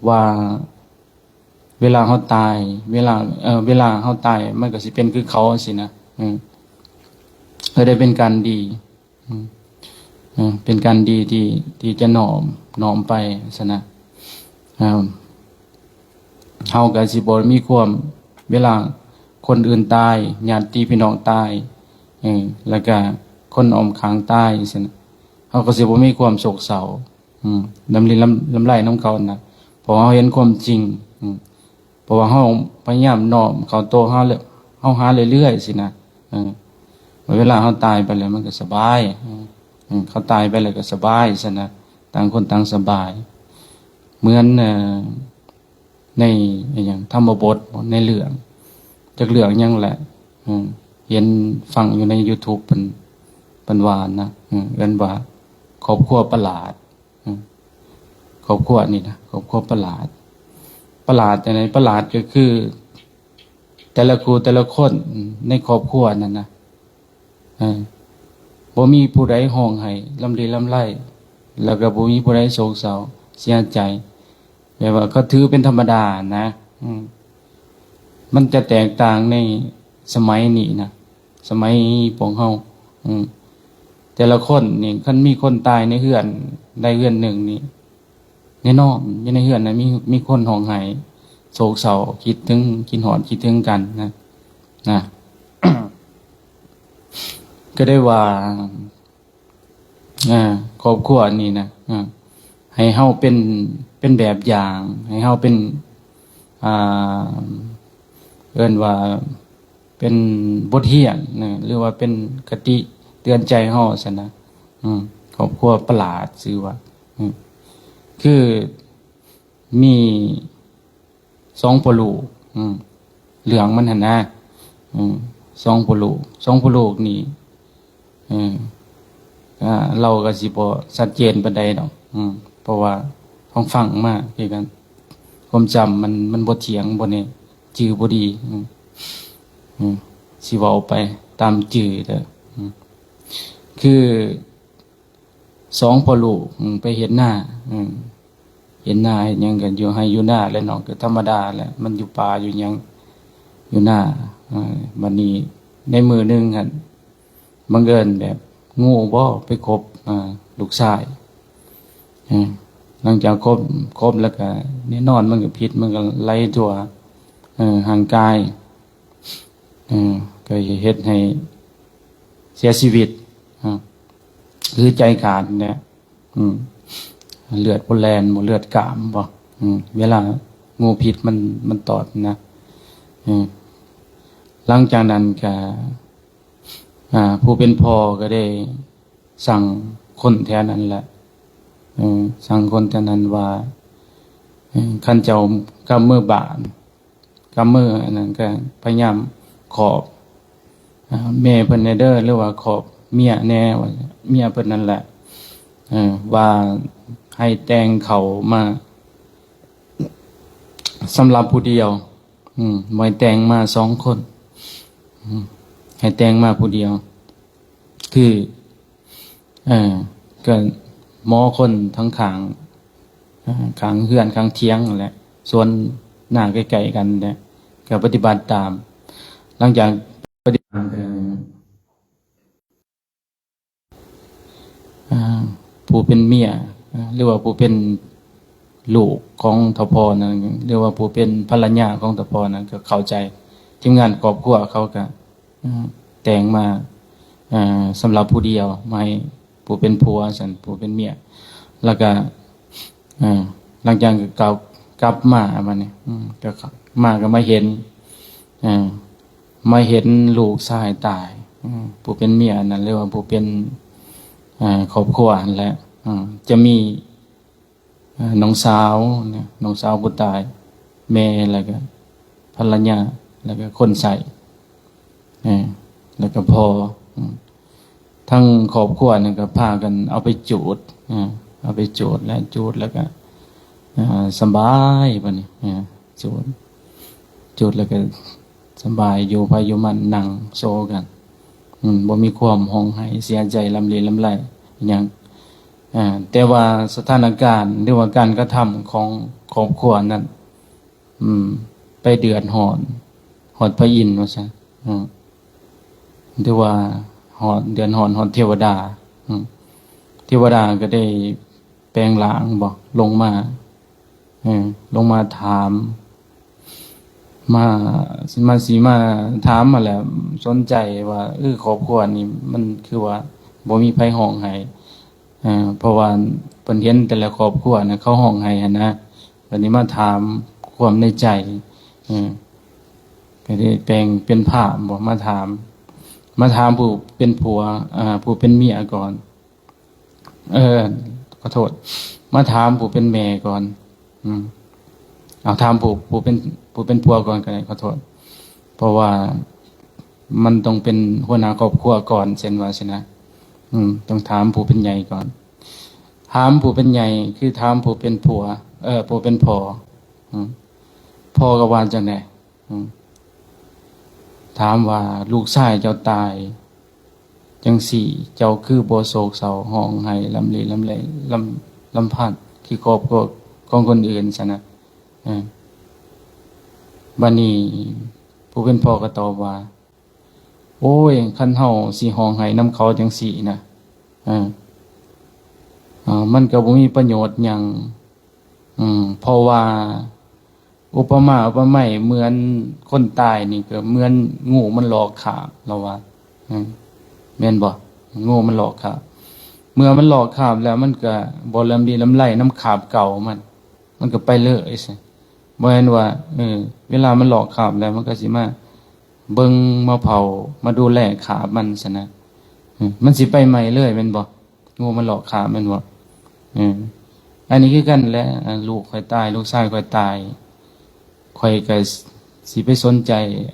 ວ່າເວລາເຮົາຕາຍ ເວລາ ເອີ ເວລາເຮົາຕາຍ ມັນກໍຊິເປັນຄືເຂົາ ຈັ່ງຊີ້ນະ ເອີ ກໍໄດ້ເປັນການດີ ເອີ ເປັນການດີທີ່ ທີ່ຈະນ້ອມ ນ້ອມໄປຊັ້ນນະ ເອີ ເຮົາກໍຊິບໍ່ມີຄວາມ ເວລາຄົນອື່ນຕາຍ ຍາດຕິພີ່ນ້ອງຕາຍ ເອີ ແລ້ວກະຄົນອ້ອມຂ້າງຕາຍຊັ້ນນະ ເຮົາກໍຊິບໍ່ມີຄວາມໂສກເສົ້າ ອືມ ລຳລິນລຳ ລຳໄລນຳເຂົານະ ເພາະວ່າເຮົາເຫັນຄວາມຈິງ ອືມ ເພາະວ່າເຮົາພະຍາຍາມນ້ອມເຂົ້າໂຕເຮົາ ເຮົາຫາເລື້ອຍໆ ຊີ້ນະ ເອີ ເວລາເຮົາຕາຍໄປແລ້ວມັນກໍສະບາຍ ເອີ ເຂົາຕາຍໄປແລ້ວກໍສະບາຍຊັ້ນນະ ຕ່າງຄົນຕ່າງສະບາຍ ເໝືອນ ເອີ ໃນ ອີຫຍັງ ທຳມະບົດ ໃນເລື່ອງ ຈັກເລື່ອງຫຍັງແຫຼະ ເອີ ເຫັນຟັງຢູ່ໃນຢູທູບ ເພິ່ນ ເພິ່ນວ່ານະ ເອີ ເອີ້ນວ່າຄອບຄົວປະຫຼາດ ເອີ ຄອບຄົວນີ້ນະ ຄອບຄົວປະຫຼາດ ປະຫຼາດຈັ່ງໃດ? ປະຫຼາດກໍຄືແຕ່ລະຄູ່ແຕ່ລະຄົນໃນຄອບຄົວນັ້ນນະ ເອີ ບໍ່ມີຜູ້ໃດຮ້ອງໄຫ້ລຳລີລຳໄລ ແລ້ວກໍບໍ່ມີຜູ້ໃດໂສກເສົ້າເສຍໃຈ ແບບວ່າເຂົາຖືເປັນທຳມະດານະ ອືມ ມັນຈະແຕກຕ່າງໃນສະໄໝນີ້ນະ ສະໄໝພວກເຮົາ ອືມ ແຕ່ລະຄົນນີ້ ຄັນມີຄົນຕາຍໃນເຮືອນໃດເຮືອນໜຶ່ງນີ້ ແນ່ນອນ ຢູ່ໃນເຮືອນນະ ມີ ມີຄົນຮ້ອງໄຫ້ໂສກເສົ້າ ຄິດເຖິງ ຄິດຮອດ ຄິດເຖິງກັນນະ ນະ ກໍໄດ້ວ່າ ອ່າ ຄອບຄົວນີ້ນະ ອ່າ ໃຫ້ເຮົາເປັນ ເປັນແບບຢ່າງ ໃຫ້ເຮົາເປັນ ອ່າ ເອີ້ນວ່າເປັນບົດຮຽນນະ ຫຼືວ່າເປັນຄະຕິເຕືອນໃຈເຮົາຊັ້ນນະ ອືມ ຄອບຄົວປະຫຼາດ ຊື່ວ່າ ອືມ ຄືມີ ສອງພໍ່ລູກ ອືມ ເລື່ອງມັນຫັ້ນນະ ອືມ ສອງພໍ່ລູກ ສອງພໍ່ລູກນີ້ ເອີ ອ່າ ເຮົາກໍຊິບໍ່ຊັດເຈນປານໃດດອກ ອືມ ເພາະວ່າເຮົາຟັງມາຄືກັນ ຄວາມຈຳມັນ ມັນບໍ່ທ່ຽງ ບໍ່ແນ່ ຈື່ບໍ່ດີ ອືມ ອືມ ຊິເວົ້າໄປຕາມຈື່ເດີ ອືມ ຄື ສອງພໍ່ລູກ ອືມ ໄປເຮັດນາ ອືມ ເຮັດນາເຮັດຫຍັງກັນ ຢູ່ໄຮ່ຢູ່ນາແຫຼະເນາະ ກໍທຳມະດາແຫຼະ ມັນຢູ່ປ່າຢູ່ຫຍັງ ຢູ່ນາ ເອີ ບັດນີ້ໃນມື້ໜຶ່ງຫັ້ນ ບັງເອີນແບບ ງູບໍໄປຂົບ ອ່າ ລູກຊາຍ ເອີ ຫຼັງຈາກຂົບ ຂົບແລ້ວກໍແນ່ນອນມັນກໍພິດ ມັນກໍໄຫຼທົ່ວ ເອີ ຮ່າງກາຍ ເອີ ກໍເຮັດໃຫ້ເສຍຊີວິດ ເອີ ຫຼືໃຈຂາດແຫຼະ ອືມ ເລືອດບໍ່ແລ່ນບໍ່ ເລືອດກາມບໍ່ ອືມ ເວລາງູພິດມັນ ມັນຕອດນະ ເອີ ຫຼັງຈາກນັ້ນກໍ ອ່າ ຜູ້ເປັນພໍ່ກໍໄດ້ສັ່ງຄົນແຖວນັ້ນແຫຼະ ເອີ ສັ່ງຄົນແຖວນັ້ນວ່າ ເອີ ຄັນເຈົ້າກັບເມືອບ້ານ ກັບເມືອອັນນັ້ນກໍພະຍາຍາມຂອບ ອ່າ ແມ່ເພິ່ນແດ່ເດີ ຫຼືວ່າຂອບເມຍແດ່ ວ່າເມຍເພິ່ນນັ້ນແຫຼະ ເອີ ວ່າໃຫ້ແຕ່ງເຂົ້າມາສຳລັບຜູ້ດຽວ ອືມ ບໍ່ໃຫ້ແຕ່ງມາສອງຄົນ ອືມ ໃຫ້ແຕ່ງມາຜູ້ດຽວ ຄື ເອີ ກໍໝໍຄົນທັງຂ້າງ ເອີ ຂ້າງເຮືອນຂ້າງຖຽງນັ້ນແຫຼະ ສວນນາໃກ້ໆກັນແຫຼະ ກໍປະຕິບັດຕາມ ຫຼັງຈາກປະຕິບັດ ເອີ ອ່າ ຜູ້ເປັນເມຍ ເອີ ຫຼືວ່າຜູ້ເປັນລູກຂອງທ້າວພໍ່ນັ້ນ ຫຼືວ່າຜູ້ເປັນພັນລະຍາຂອງທ້າວພໍ່ນັ້ນກໍເຂົ້າໃຈ ທີມງານຄອບຄົວເຂົາກໍ ເອີ ແຕ່ງມາ ເອີ ສຳລັບຜູ້ດຽວ ມາໃຫ້ຜູ້ເປັນຜົວຊັ້ນ ຜູ້ເປັນເມຍ ແລ້ວກໍ ເອີ ຫຼັງຈາກນັ້ນກໍກັບ ກັບມາບັດນີ້ ອືມ ກໍມາກໍມາເຫັນ ເອີ ມາເຫັນລູກຊາຍຕາຍ ເອີ ຜູ້ເປັນເມຍນັ້ນ ຫຼືວ່າຜູ້ເປັນ ເອີ ຄອບຄົວຫັ້ນແຫຼະ ເອີ ຈະມີ ເອີ ນ້ອງສາວນະ ນ້ອງສາວຜູ້ຕາຍ ແມ່ ແລ້ວກໍພັນລະຍາ ແລ້ວກໍຄົນໃຊ້ ເອີ ແລ້ວກໍພໍ່ ອືມ ທັງຄອບຄົວນັ້ນກໍພາກັນເອົາໄປຈູດ ເອີ ເອົາໄປຈູດ ແລ້ວຈູດແລ້ວກໍ ເອີ ສະບາຍບັດນີ້ ເອີ ຈູດ ຈູດແລ້ວກໍສະບາຍ ຢູ່ໃຜຢູ່ມັນ ນັ່ງໂຊກັນ ອືມ ບໍ່ມີຄວາມຮ້ອງໄຫ້ເສຍໃຈລຳລີລຳໄລຫຍັງ ອ່າ ແຕ່ວ່າສະຖານະການ ຫຼືວ່າການກະທຳຂອງຄອບຄົວນັ້ນ ອືມ ໄປເດືອດຮ້ອນຮອດພະອິນວ່າຊັ້ນ ອືມ ຫຼືວ່າຮອດ ເດືອດຮ້ອນຮອດເທວະດາ ອືມ ເທວະດາກໍໄດ້ແປງຮ່າງບໍ ລົງມາ ເອີ ລົງມາຖາມ ມາ ມາ ຊິມາຖາມຫັ້ນແຫຼະ ສົນໃຈວ່າ ເອີ ຄອບຄົວນີ້ມັນຄືວ່າບໍ່ມີໃຜຮ້ອງໄຫ້ ເອີ ເພາະວ່າເພິ່ນເຫັນແຕ່ລະຄອບຄົວນະ ເຂົາຮ້ອງໄຫ້ຫັ້ນນະ ບັດນີ້ມາຖາມຄວາມໃນໃຈ ເອີ ກໍໄດ້ແປງເປັນພາບບໍ ມາຖາມ ມາຖາມຜູ້ເປັນຜົວ ເອີ ຜູ້ເປັນເມຍກ່ອນ ເອີ ຂໍໂທດ ມາຖາມຜູ້ເປັນແມ່ກ່ອນ ອືມ ເອົາ ຖາມຜູ້ ຜູ້ເປັນ ຜູ້ເປັນຜົວກ່ອນກໍໄດ້ ຂໍໂທດ ເພາະວ່າມັນຕ້ອງເປັນຫົວໜ້າຄອບຄົວກ່ອນ ເຊັ່ນວ່າຊີ້ນະ ອືມ ຕ້ອງຖາມຜູ້ເປັນໃຫຍ່ກ່ອນ ຖາມຜູ້ເປັນໃຫຍ່ ຄືຖາມຜູ້ເປັນຜົວ ເອີ ຜູ້ເປັນພໍ່ ອືມ ພໍ່ກໍວ່າຈັ່ງໃດ? ອືມ ຖາມວ່າ ລູກຊາຍເຈົ້າຕາຍຈັ່ງຊີ້ ເຈົ້າຄືບໍ່ໂສກເສົ້າຮ້ອງໄຫ້ລຳລີລຳໄລ ລຳ ລຳພັນ ຄືຄອບຄົວຂອງຄົນອື່ນຊັ້ນນະ? ເອີ ບັດນີ້ຜູ້ເປັນພໍ່ກໍຕອບວ່າ ໂອ້ຍ ຄັນເຮົາຊິຮ້ອງໄຫ້ນຳເຂົາຈັ່ງຊີ້ນະ ເອີ ເອີ ມັນກໍບໍ່ມີປະໂຫຍດຫຍັງ ອືມ ເພາະວ່າ ອຸປະມາອຸປະໄມເໝືອນຄົນຕາຍນີ້ ກໍເໝືອນງູມັນຫຼອກຄາບ ລາວວ່າ ອືມ ແມ່ນບໍ່? ງູມັນຫຼອກຄາບ ເມື່ອມັນຫຼອກຄາບແລ້ວ ມັນກໍບໍ່ລຳລີລຳໄລນຳຄາບເກົ່າມັນ ມັນກໍໄປເລີຍຊັ້ນ ບໍ່ແມ່ນວ່າ ເອີ ເວລາມັນຫຼອກຄາບແລ້ວ ມັນກໍຊິມາເບິ່ງມາເຝົ້າມາດູແລຄາບມັນຊັ້ນນະ ເອີ ມັນຊິໄປໃໝ່ເລີຍແມ່ນບໍ່? ງູມັນຫຼອກຄາບແມ່ນບໍ່? ເອີ ອັນນີ້ຄືກັນແຫຼະ ອ່າ ລູກຂ້ອຍຕາຍ ລູກຊາຍຂ້ອຍຕາຍ ຂ້ອຍກໍຊິໄປສົນໃຈ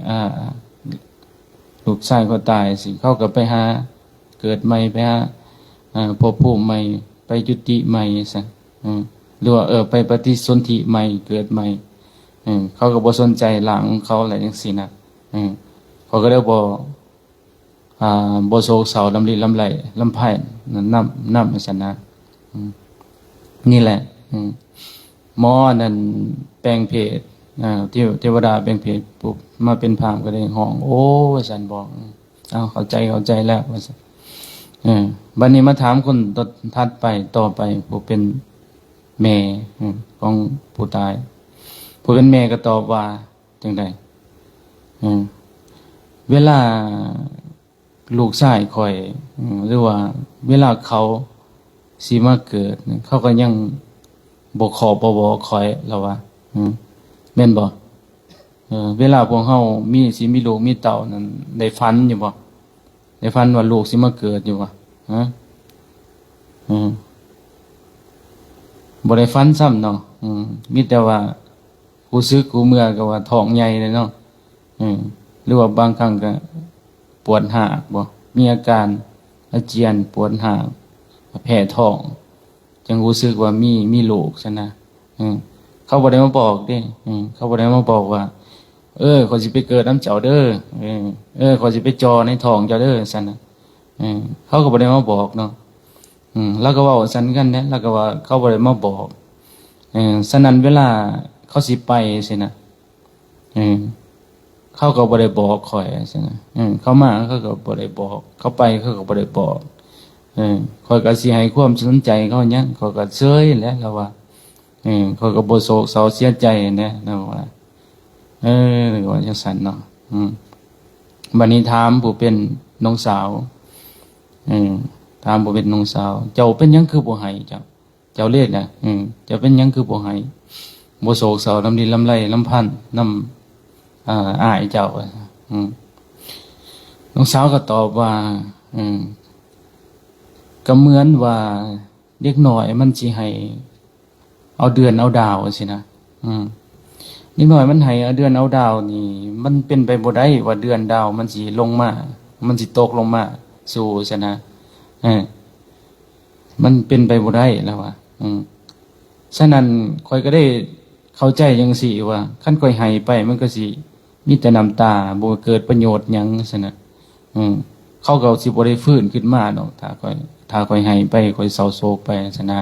ອ່າ ລູກຊາຍຂ້ອຍຕາຍ ຊິ ເຂົາກໍໄປຫາເກີດໃໝ່ ໄປຫາ ເອີ ພົບພູມໃໝ່ ໄປຈຸຕິໃໝ່ຊັ້ນ ເອີ ຫຼືວ່າ ເອີ ໄປປະຕິສົນທິໃໝ່ ເກີດໃໝ່ ເອີ ເຂົາກໍບໍ່ສົນໃຈຮ່າງຂອງເຂົາແລ້ວ ຈັ່ງຊີ້ນະ ເອີ ເຂົາກໍເລີຍບໍ່ ອ່າ ບໍ່ໂສກເສົ້າລຳລິລຳໄລລຳພັນນຳ ນຳ ນຳ ຊັ້ນນະ ອືມ ນີ້ແຫຼະ ອືມ ໝໍອັນນັ້ນແປງເພດ ອ່າ ເທວ ເທວະດາແປງເພດປຸບ ມາເປັນພາມກໍໄດ້ຮ້ອງ ໂອ້ ວ່າຊັ້ນ ບອກ ເອົາ ເຂົ້າໃຈ ເຂົ້າໃຈແລ້ວ ວ່າຊັ້ນ ເອີ ບັດນີ້ມາຖາມຄົນຕໍ່ ຖັດໄປ ຕໍ່ໄປ ຜູ້ເປັນແມ່ ເອີ ຂອງຜູ້ຕາຍ ຜູ້ເປັນແມ່ກໍຕອບວ່າ ຈັ່ງໃດ ເອີ ເວລາລູກຊາຍຂ້ອຍ ເອີ ຫຼືວ່າເວລາເຂົາຊິມາເກີດ ເຂົາກໍຍັງບໍ່ຂໍບໍ່ບອກຂ້ອຍ ລາວວ່າ ເອີ ແມ່ນບໍ່? ເອີ ເວລາພວກເຮົາມີ ຊິມີລູກມີເຕົ້ານັ້ນ ໄດ້ຝັນຢູ່ບໍ່? ໄດ້ຝັນວ່າລູກຊິມາເກີດຢູ່ບໍ່? ຮະ ເອີ ບໍ່ໄດ້ຝັນຊ້ຳເນາະ ເອີ ມີແຕ່ວ່າ ຮູ້ສຶກຮູ້ເມື່ອກໍວ່າທ້ອງໃຫຍ່ເລີຍເນາະ ເອີ ຫຼືວ່າບາງຄັ້ງກໍປວດຮາກບໍ ມີອາການອາຈຽນ ປວດຮາກ ແພ້ທ້ອງ ຈັ່ງຮູ້ສຶກວ່າມີ ມີລູກຊັ້ນນະ ເອີ ເຂົາບໍ່ໄດ້ມາບອກເດ້ ເອີ ເຂົາບໍ່ໄດ້ມາບອກວ່າ ເອີ ຂ້ອຍຊິໄປເກີດນຳເຈົ້າເດີ ເອີ ເອີ ຂ້ອຍຊິໄປຈ່ອໃນທ້ອງເຈົ້າເດີ ຊັ້ນນະ ເອີ ເຂົາກໍບໍ່ໄດ້ມາບອກເນາະ ອືມ ລາວກໍເວົ້າຊັ້ນກັນແຫຼະ ລາວກໍວ່າເຂົາບໍ່ໄດ້ມາບອກ ເອີ ສະນັ້ນເວລາເຂົາຊິໄປຊີ້ນະ ເອີ ເຂົາກໍບໍ່ໄດ້ບອກຂ້ອຍຊັ້ນນະ ເອີ ເຂົາມາເຂົາກໍບໍ່ໄດ້ບອກ ເຂົາໄປເຂົາກໍບໍ່ໄດ້ບອກ ເອີ ຂ້ອຍກໍຊິໃຫ້ຄວາມສົນໃຈເຂົາຫຍັງ ຂ້ອຍກໍເຊີຍແຫຼະ ລາວວ່າ ເອີ ຂ້ອຍກໍບໍ່ໂສກເສົ້າເສຍໃຈນະ ລາວວ່າ ເອີ ລາວກໍວ່າຈັ່ງຊັ້ນເນາະ ອືມ ບັດນີ້ຖາມຜູ້ເປັນນ້ອງສາວ ເອີ ຖາມຜູ້ເປັນນ້ອງສາວ ເຈົ້າເປັນຫຍັງຄືບໍ່ໄຫ້ ເຈົ້າ ເຈົ້າເລດນະ ເອີ ເຈົ້າເປັນຫຍັງຄືບໍ່ໄຫ້ ບໍ່ໂສກເສົ້າລຳລິລຳໄລລຳພັນນຳ ເອີ ອ້າຍເຈົ້າ ອືມ ນ້ອງສາວກໍຕອບວ່າ ເອີ ກໍເໝືອນວ່າເດັກນ້ອຍມັນຊິໃຫ້ ເອົາເດືອນເອົາດາວຊີ້ນະ ອືມ ເດັກນ້ອຍມັນໃຫ້ເອົາເດືອນເອົາດາວນີ້ ມັນເປັນໄປບໍ່ໄດ້ວ່າເດືອນດາວມັນຊິລົງມາ ມັນຊິຕົກລົງມາສູ່ຊີ້ນະ ເອີ ມັນເປັນໄປບໍ່ໄດ້ ລາວວ່າ ອືມ ສະນັ້ນຂ້ອຍກໍໄດ້ເຂົ້າໃຈຈັ່ງຊີ້ວ່າ ຄັນຂ້ອຍໃຫ້ໄປ ມັນກໍຊິມີແຕ່ນ້ຳຕາ ບໍ່ເກີດປະໂຫຍດຫຍັງຊັ້ນນະ ເອີ ເຂົາກໍຊິບໍ່ໄດ້ຟື້ນຂຶ້ນມາດອກ ຖ້າຂ້ອຍ ຖ້າຂ້ອຍໃຫ້ໄປ ຂ້ອຍເສົ້າໂສກໄປຊັ້ນນະ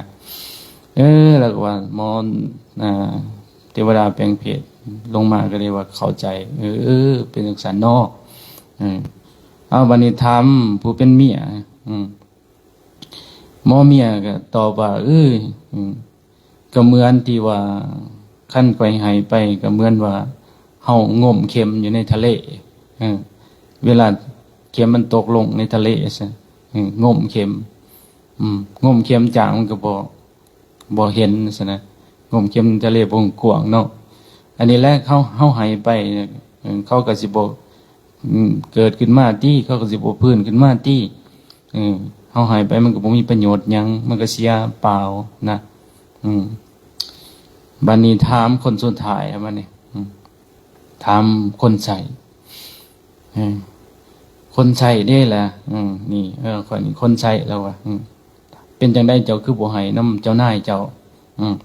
ເອີ ແລ້ວກໍວ່າໝໍ ອ່າ ເທວະດາແປງເພດລົງມາກໍໄດ້ວ່າເຂົ້າໃຈ ເອີ ເປັນຈັ່ງຊັ້ນເນາະ ເອີ ເອົາ ບັດນີ້ຖາມຜູ້ເປັນເມຍ ອືມ ໝໍເມຍກໍຕອບວ່າ ເອີ ອືມ ກໍເໝືອນທີ່ວ່າ ຄັນຂ້ອຍໃຫ້ໄປ ກໍເໝືອນວ່າເຮົາງົມເຂັມຢູ່ໃນທະເລ ເອີ ເວລາເຂັມມັນຕົກລົງໃນທະເລຊັ້ນ ເອີ ງົມເຂັມ ອືມ ງົມເຂັມຈາກມັນກໍບໍ່ ບໍ່ເຫັນຊັ້ນນະ ງົມເຂັມທະເລບໍ່ກວ້າງເນາະ ອັນນີ້ແຫຼະ ເຮົາ ເຮົາໃຫ້ໄປ ເອີ ເຂົາກໍຊິບໍ່ ອືມ ເກີດຂຶ້ນມາຕິ ເຂົາກໍຊິບໍ່ຟື້ນຂຶ້ນມາຕິ ເອີ ເຮົາໃຫ້ໄປມັນກໍບໍ່ມີປະໂຫຍດຫຍັງ ມັນກໍເສຍເປົ່ານະ ອືມ ບັດນີ້ຖາມຄົນສຸດທ້າຍ ບັດນີ້ ອືມ ຖາມຄົນໃຊ້ ເອີ ຄົນໃຊ້ເດ້ລະ ອືມ ນີ້ ເອີ ຂ້ອຍນີ້ຄົນໃຊ້ ລາວວ່າ ອືມ ເປັນຈັ່ງໃດເຈົ້າຄືບໍ່ໃຫ້ນຳເຈົ້ານາຍເຈົ້າ ອືມ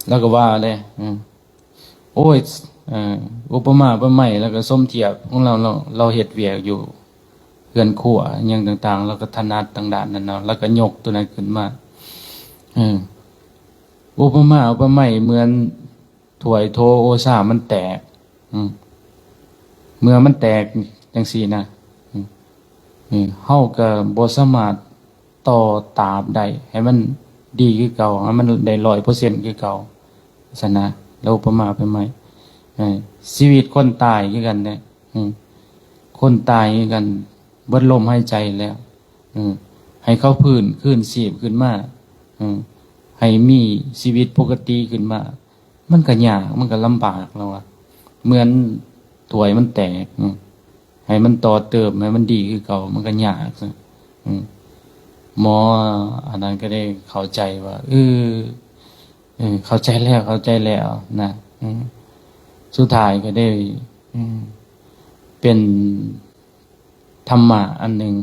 ລາວກໍວ່າແຫຼະ ອືມ ໂອ້ຍ ເອີ ອຸປະມາອຸປະໄມ ແລ້ວກໍສົມທຽບຂອງລາວ ລາວ ລາວເຮັດວຽກຢູ່ເຮືອນຄົວຫຍັງຕ່າງໆ ລາວກໍຖະໜັດທາງດ້ານນັ້ນເນາະ ລາວກໍຍົກໂຕນັ້ນຂຶ້ນມາ ເອີ ອຸປະມາອຸປະໄມເໝືອນຖ້ວຍໂຖໂອຊາມັນແຕກ ອືມ ເມື່ອມັນແຕກຈັ່ງຊີ້ນະ ອືມ ເຮົາກໍບໍ່ສາມາດ ຕໍ່ຕາບໄດ້ ໃຫ້ມັນດີຄືເກົ່າ ໃຫ້ມັນໄດ້ຮ້ອຍເປີເຊັນຄືເກົ່າຊັ້ນນະ ລາວອຸປະມາອຸປະໄມ ເອີ ຊີວິດຄົນຕາຍຄືກັນເດ້ ເອີ ຄົນຕາຍຄືກັນ ເບິດລົມຫາຍໃຈແລ້ວ ເອີ ໃຫ້ເຂົາຟື້ນຄືນຊີບຂຶ້ນມາ ເອີ ໃຫ້ມີຊີວິດປົກກະຕິຂຶ້ນມາ ມັນກໍຍາກ ມັນກໍລຳບາກ ລາວວ່າ ເໝືອນຖ້ວຍມັນແຕກ ອືມ ໃຫ້ມັນຕໍ່ເຕີມ ໃຫ້ມັນດີຄືເກົ່າ ມັນກໍຍາກ ອືມ ໝໍອັນນັ້ນກໍໄດ້ເຂົ້າໃຈວ່າ ເອີ ເອີ ເຂົ້າໃຈແລ້ວ ເຂົ້າໃຈແລ້ວນະ ອືມ ສຸດທ້າຍກໍໄດ້ ອືມ ເປັນທຳມະອັນໜຶ່ງ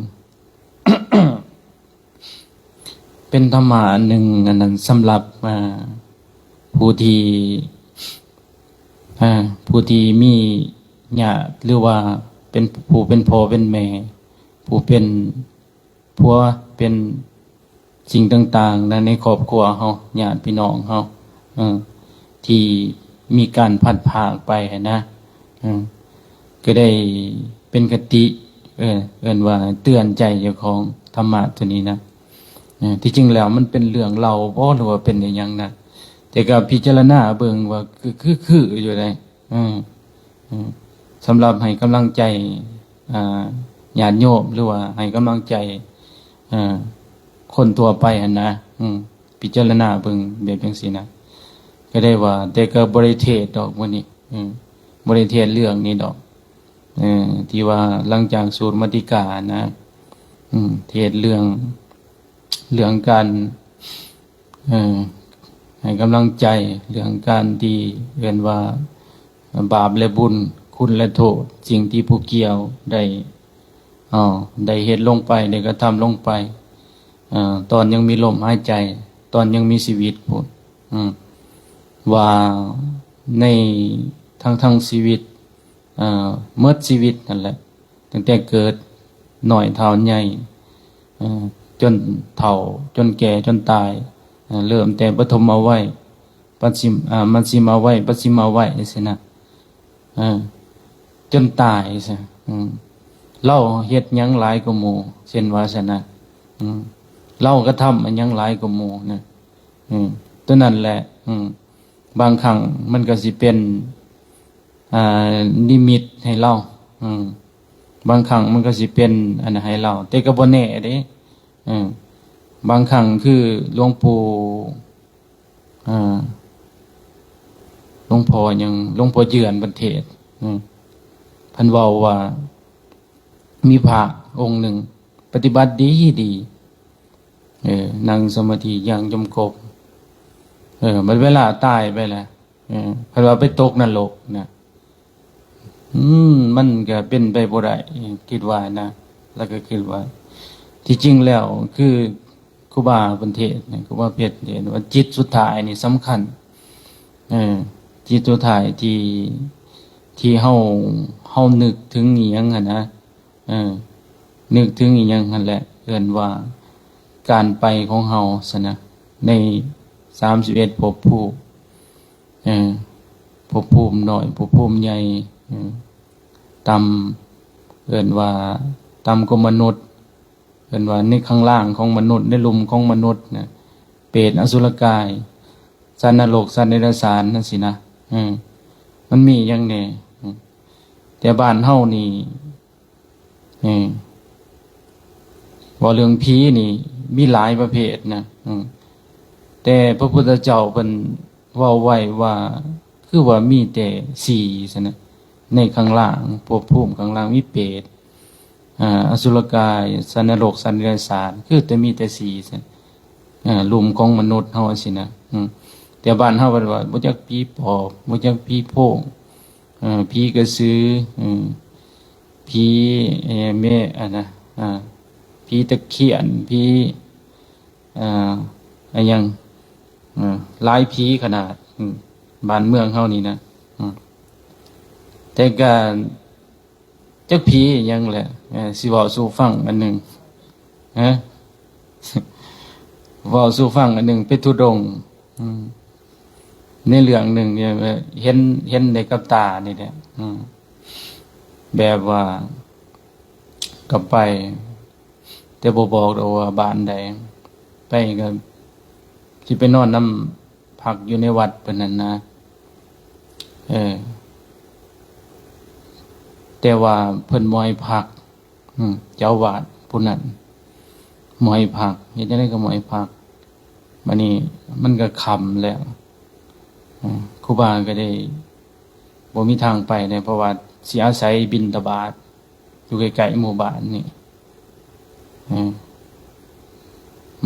ເປັນທຳມະອັນໜຶ່ງ ອັນນັ້ນ ສຳລັບ ອ່າ ຜູ້ທີ່ ອ່າ ຜູ້ທີ່ມີຍາດ ຫຼືວ່າເປັນຜູ້ເປັນພໍ່ເປັນແມ່ ຜູ້ເປັນຜົວເປັນສິ່ງຕ່າງໆນະ ໃນຄອບຄົວເຮົາ ຍາດພີ່ນ້ອງເຮົາ ເອີ ທີ່ມີການພັດພາກໄປຫັ້ນນະ ເອີ ກໍໄດ້ເປັນຄະຕິ ເອີ້ນ ເອີ້ນວ່າເຕືອນໃຈເຈົ້າຂອງທຳມະຕົວນີ້ນະ. ເອີ ທີ່ຈິງແລ້ວມັນເປັນເລື່ອງເລົ່າບໍ ຫຼືວ່າເປັນອີ່ຫຍັງນະ ແຕ່ກໍພິຈາລະນາເບິ່ງວ່າ ຄື ຄື ຄືຢູ່ໃດ໋ ເອີ ເອີ ສຳລັບໃຫ້ກຳລັງໃຈ ອ່າ ຍາດໂຍມ ຫຼືວ່າໃຫ້ກຳລັງໃຈ ເອີ ຄົນທົ່ວໄປຫັ້ນນະ ເອີ ພິຈາລະນາເບິ່ງແບບຈັ່ງຊີ້ນະ ກໍໄດ້ວ່າ ແຕ່ກໍບໍ່ໄດ້ເທດດອກມື້ນີ້ ເອີ ບໍ່ໄດ້ເທດເລື່ອງນີ້ດອກ ເອີ ທີ່ວ່າຫຼັງຈາກສູດມະຕິການະ ເອີ ເທດເລື່ອງ ເລື່ອງການ ເອີ ໃຫ້ກຳລັງໃຈ ເລື່ອງການທີ່ເອີ້ນວ່າບາບ ແລະ ບຸນ ຄຸນ ແລະ ໂທດ ສິ່ງທີ່ຜູ້ກ່ຽວໄດ້ ເອົາ ໄດ້ເຮັດລົງໄປ ໄດ້ກະທຳລົງໄປ ເອີ ຕອນຍັງມີລົມຫາຍໃຈ ຕອນຍັງມີຊີວິດພຸ້ນ ເອີ ວ່າໃນ ທັງ ທັງຊີວິດ ເອີ ໝົດຊີວິດນັ້ນແຫຼະ ຕັ້ງແຕ່ເກີດນ້ອຍເຖົ້າໃຫຍ່ ເອີ ຈົນເຖົ້າ ຈົນແກ່ ຈົນຕາຍ ເອີ ເລີ່ມແຕ່ປະຖົມມະໄວ ປັດຊິມ ເອີ ມັດຊິມາໄວ ປັດຊິມາໄວ ຊີ້ນະ ເອີ ຈົນຕາຍຊະ ເອີ ລາວເຮັດຫຍັງຫຼາຍກວ່າໝູ່ ເຊັ່ນວ່າຊັ້ນນະ ເອີ ລາວກະທຳຫຍັງຫຼາຍກວ່າໝູ່ນະ ເອີ ຕົວນັ້ນແຫຼະ ເອີ ບາງຄັ້ງມັນກໍຊິເປັນ ອ່າ ນິມິດໃຫ້ລາວ ເອີ ບາງຄັ້ງມັນກໍຊິເປັນອັນນັ້ນໃຫ້ລາວ ແຕ່ກໍບໍ່ແນ່ເດ້ ເອີ ບາງຄັ້ງຄືຫຼວງປູ່ ອ່າ ຫຼວງພໍ່ຫຍັງ ຫຼວງພໍ່ເຈື່ອນເພິ່ນເທດ ເອີ ເພິ່ນເວົ້າວ່າມີພະອົງໜຶ່ງປະຕິບັດດີດີ ເອີ ນັ່ງສະມາທິ ຍ່າງຈົງກົມ ເອີ ບັດເວລາຕາຍໄປແລ້ວ ເອີ ເພິ່ນວ່າໄປຕົກນະລົກນະ ອືມ ມັນກະເປັນໄປບໍ່ໄດ້ ຄິດວ່ານະ ແລ້ວກະຄິດວ່າ ທີ່ຈິງແລ້ວຄືຄູບາເພິ່ນເທດນະ ຄູບາເພັດເທດວ່າຈິດສຸດທ້າຍນີ້ສຳຄັນ ເອີ ຈິດສຸດທ້າຍທີ່ ທີ່ເຮົາ ເຮົານຶກເຖິງອີ່ຫຍັງຫັ້ນນະ ເອີ ນຶກເຖິງອີ່ຫຍັງຫັ້ນແຫຼະ ເອີ້ນວ່າການໄປຂອງເຮົາຊັ້ນນະ ໃນສາມສິບເອັດພົບພູມ ເອີ ພົບພູມນ້ອຍ ພົບພູມໃຫຍ່ ເອີ ຕ່ຳ ເອີ້ນວ່າຕ່ຳກວ່າມະນຸດ ເອີ້ນວ່າໃນຂ້າງລ່າງຂອງມະນຸດ ໃນລຸ່ມຂອງມະນຸດນະ ເປດ ອະສຸລະກາຍ ສັດນະລົກ ສັດເດຍລະສານ ຈັ່ງຊີ້ນະ ເອີ ມັນມີຫຍັງແດ່ ເອີ ແຕ່ບ້ານເຮົານີ້ ເອີ ເວົ້າເລື່ອງຜີນີ້ມີຫຼາຍປະເພດນະ ເອີ ແຕ່ພະພຸດທະເຈົ້າເພິ່ນເວົ້າໄວ້ວ່າ ຄືວ່າມີແຕ່ສີ່ຊັ້ນນະ ໃນຂ້າງລ່າງ ພົບພູມຂ້າງລ່າງມີເປດ ອ່າ ອະສຸລະກາຍ ສັດນະລົກ ສັດເດຍລະສານ ຄືແຕ່ມີແຕ່ສີ່ຊັ້ນ ອ່າ ລຸ່ມຂອງມະນຸດເຮົາຊີ້ນະ ອືມ ແຕ່ບ້ານເຮົາເພິ່ນວ່າບໍ່ຈັກຜີປອບ ບໍ່ຈັກຜີໂພງ ເອີ ຜີກະສື ເອີ ຜີ ເອີ ແມ່ ອັນນະ ອ່າ ຜີຕະຂຽນ ຜີ ອ່າ ອາຫຍັງ ເອີ ຫຼາຍຜີຂະໜາດ ອືມ ບ້ານເມືອງເຮົານີ້ນະ ອືມ ແຕ່ກະຈັກຜີອີ່ຫຍັງແຫຼະ ເອີ ຊິເວົ້າສູ່ຟັງອັນໜຶ່ງ ຮະ ເວົ້າສູ່ຟັງອັນໜຶ່ງ ໄປທຸດົງ ອືມ ໃນເລື່ອງໜຶ່ງນີ້ ເຫັນ ເຫັນໄດ້ກັບຕານີ້ແຫຼະ ອືມ ແບບວ່າກໍໄປ ແຕ່ບໍ່ບອກດອກວ່າບ້ານໃດ ໄປກໍຊິໄປນອນນຳ ພັກຢູ່ໃນວັດເພິ່ນຫັ້ນນະ ເອີ ແຕ່ວ່າເພິ່ນບໍ່ໃຫ້ພັກ ອືມ ເຈົ້າອາວາດຜູ້ນັ້ນບໍ່ໃຫ້ພັກ ເຮັດຈັ່ງໃດກໍບໍ່ໃຫ້ພັກ ບາດນີ້ມັນກໍຄ່ຳແລ້ວ ອືມ ຄູບາກໍໄດ້ບໍ່ມີທາງໄປແລ້ວ ເພາະວ່າຊິອາໄສບິນທະບາດຢູ່ໃກ້ໆໝູ່ບ້ານນີ້ ເອີ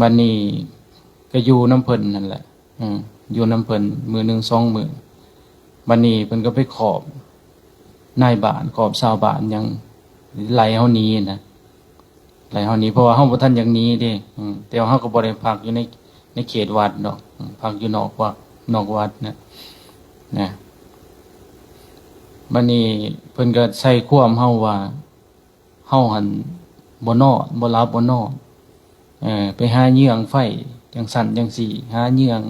ບາດນີ້ກໍຢູ່ນຳເພິ່ນຫັ້ນແຫຼະ ເອີ ຢູ່ນຳເພິ່ນມື້ໜຶ່ງສອງມື້ ບາດນີ້ເພິ່ນກໍໄປຂອບນາຍບ້ານ ຂອບຊາວບ້ານຫຍັງ ໄລ່ເຮົາໜີນະ ໄດ້ເຮົາໜີ ເພາະວ່າເຮົາບໍ່ທັນຢາກໜີເດ້. ອືມ ແຕ່ວ່າເຮົາກໍບໍ່ໄດ້ພັກຢູ່ໃນ ໃນເຂດວັດດອກ. ອືມ ພັກຢູ່ນອກວັດ ນອກວັດນະ ນະ. ບັດນີ້ເພິ່ນກໍໃສ່ຄວາມເຮົາວ່າ ເຮົາຫັ້ນບໍ່ນອນ ບໍ່ຫຼັບບໍ່ນອນ ເອີ ໄປຫາເຍືອງໄຟຈັ່ງຊັ້ນຈັ່ງຊີ້ ຫາເຍືອງ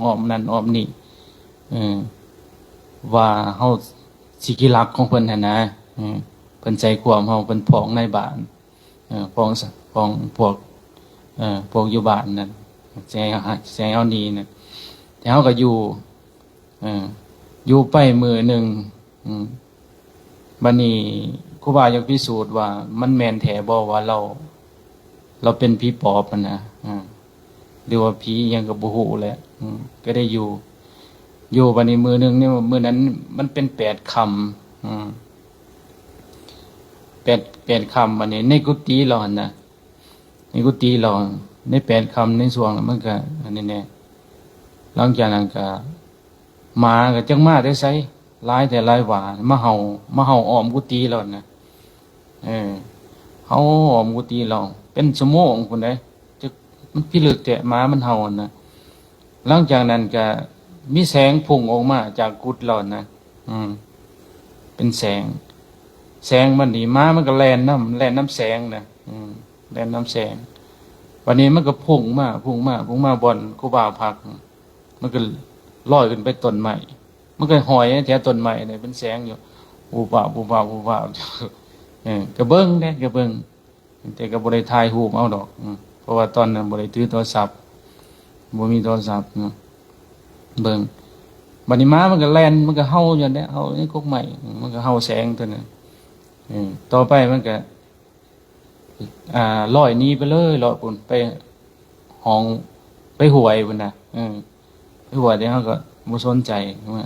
ອ້ອມນັ້ນອ້ອມນີ້ ເອີ ວ່າເຮົາຊິຂີ້ລັກຂອງເພິ່ນຫັ້ນນະ. ເອີ ເພິ່ນໃສ່ຄວາມເຮົາ ເພິ່ນຟ້ອງນາຍບ້ານ ເອີ ຟ້ອງ ຟ້ອງພວກ ເອີ ພວກຢູ່ບ້ານນັ້ນ ຊິໃຫ້ ຊິໃຫ້ເຮົາໜີນະ. ແຕ່ເຮົາກໍຢູ່ ເອີ ຢູ່ໄປມື້ໜຶ່ງ ອືມ ບັດນີ້ຄູບາຢາກພິສູດວ່າມັນແມ່ນແທ້ບໍ່ວ່າລາວ ລາວເປັນຜີປອບຫັ້ນນະ ເອີ ຫຼືວ່າຜີຫຍັງກໍບໍ່ຮູ້ແຫຼະ. ອືມ ກໍໄດ້ຢູ່ ຢູ່ ບັດນີ້ມື້ໜຶ່ງນີ້ ມື້ນັ້ນມັນເປັນແປດຄ່ຳ ອືມ ແປດ ແປດຄ່ຳ ບັດນີ້ໃນກຸຕິລາວຫັ້ນນະ ໃນກຸຕິລາວ ໃນແປດຄ່ຳໃນຊ່ວງນັ້ນ ມັນກະອັນນີ້ແດ່. ຫຼັງຈາກນັ້ນກະ ໝາກະຈັກມາແຕ່ໃສ ຫຼາຍແທ້ຫຼາຍວ່າ ມາເຫົ່າ ມາເຫົ່າອ້ອມກຸຕິລາວນະ. ເອີ ເຫົ່າອ້ອມກຸຕິລາວເປັນຊົ່ວໂມງພຸ້ນເດ້. ຈັກ ມັນພິລຶກແທ້ ໝາມັນເຫົ່າຫັ້ນນະ. ຫຼັງຈາກນັ້ນກະມີແສງພຸ່ງອອກມາຈາກກຸດລາວນະ. ອືມ ເປັນແສງ ແສງມັນນີ້ ໝາມັນກໍແລ່ນນຳ ແລ່ນນຳແສງນະ. ອືມ ແລ່ນນຳແສງ. ບັດນີ້ມັນກໍພຸ່ງມາ ພຸ່ງມາ ພຸ່ງມາບ່ອນຄູບາພັກ ມັນກໍລອຍຂຶ້ນໄປຕົ້ນໄມ້ ມັນກໍຫ້ອຍແຖວຕົ້ນໄມ້ນີ້ເປັນແສງຢູ່ ວູບວາບ ວູບວາບ ວູບວາບ. ເອີ ກໍເບິ່ງເດ້ ກໍເບິ່ງ ແຕ່ກໍບໍ່ໄດ້ຖ່າຍຮູບເອົາດອກ ອືມ ເພາະວ່າຕອນນັ້ນບໍ່ໄດ້ຖືໂທລະສັບ ບໍ່ມີໂທລະສັບເນາະ. ເບິ່ງ ບັດນີ້ໝາມັນກໍແລ່ນ ມັນກໍເຫົ່າຢູ່ນັ້ນແຫຼະ ເຫົ່າໃນກົກໄມ້ ມັນກໍເຫົ່າແສງຕົວນັ້ນ. ເອີ ຕໍ່ໄປມັນກໍ ອ່າ ລອຍໜີໄປເລີຍ ລອຍພຸ້ນ ໄປຫ້ອງ ໄປຫ້ວຍພຸ້ນນະ. ເອີ ໄປຫ້ວຍ ແຕ່ເຮົາກໍບໍ່ສົນໃຈ. ມາ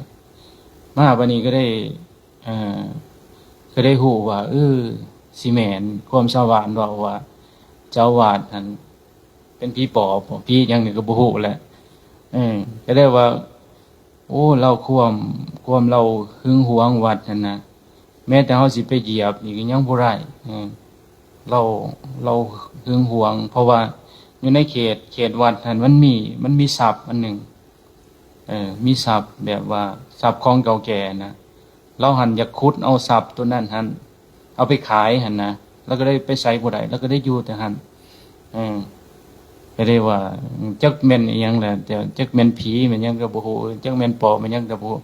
ມາບັດນີ້ກໍໄດ້ ເອີ ກໍໄດ້ຮູ້ວ່າ ເອີ ຊິແມ່ນຄວາມຊາວບ້ານເວົ້າວ່າ ເຈົ້າອາວາດຫັ້ນເປັນຜີປອບບໍ ຜີຫຍັງນີ້ກໍບໍ່ຮູ້ແຫຼະ. ເອີ ກໍໄດ້ວ່າ ໂອ້ ລາວຄວາມ ຄວາມລາວຫຶງຫວງວັດຫັ້ນນະ ແມ້ແຕ່ເຮົາຊິໄປຢຽບນີ້ກໍຍັງບໍ່ໄດ້. ເອີ ລາວ ລາວຫຶງຫວງ ເພາະວ່າຢູ່ໃນເຂດ ເຂດວັດຫັ້ນມັນມີ ມັນມີຊັບອັນໜຶ່ງ ເອີ ມີຊັບແບບວ່າຊັບຂອງເກົ່າແກ່ນະ ລາວຫັ້ນຢາກຂຸດເອົາຊັບໂຕນັ້ນຫັ້ນ ເອົາໄປຂາຍຫັ້ນນະ ລາວກໍໄດ້ໄປໃສບໍ່ໄດ້ ລາວກໍໄດ້ຢູ່ແຕ່ຫັ້ນ. ເອີ ກໍໄດ້ວ່າ ຈັກແມ່ນອີ່ຫຍັງແຫຼະ ແຕ່ຈັກແມ່ນຜີແມ່ນຫຍັງກໍບໍ່ຮູ້ ຈັກແມ່ນປອບແມ່ນຫຍັງກໍບໍ່ຮູ້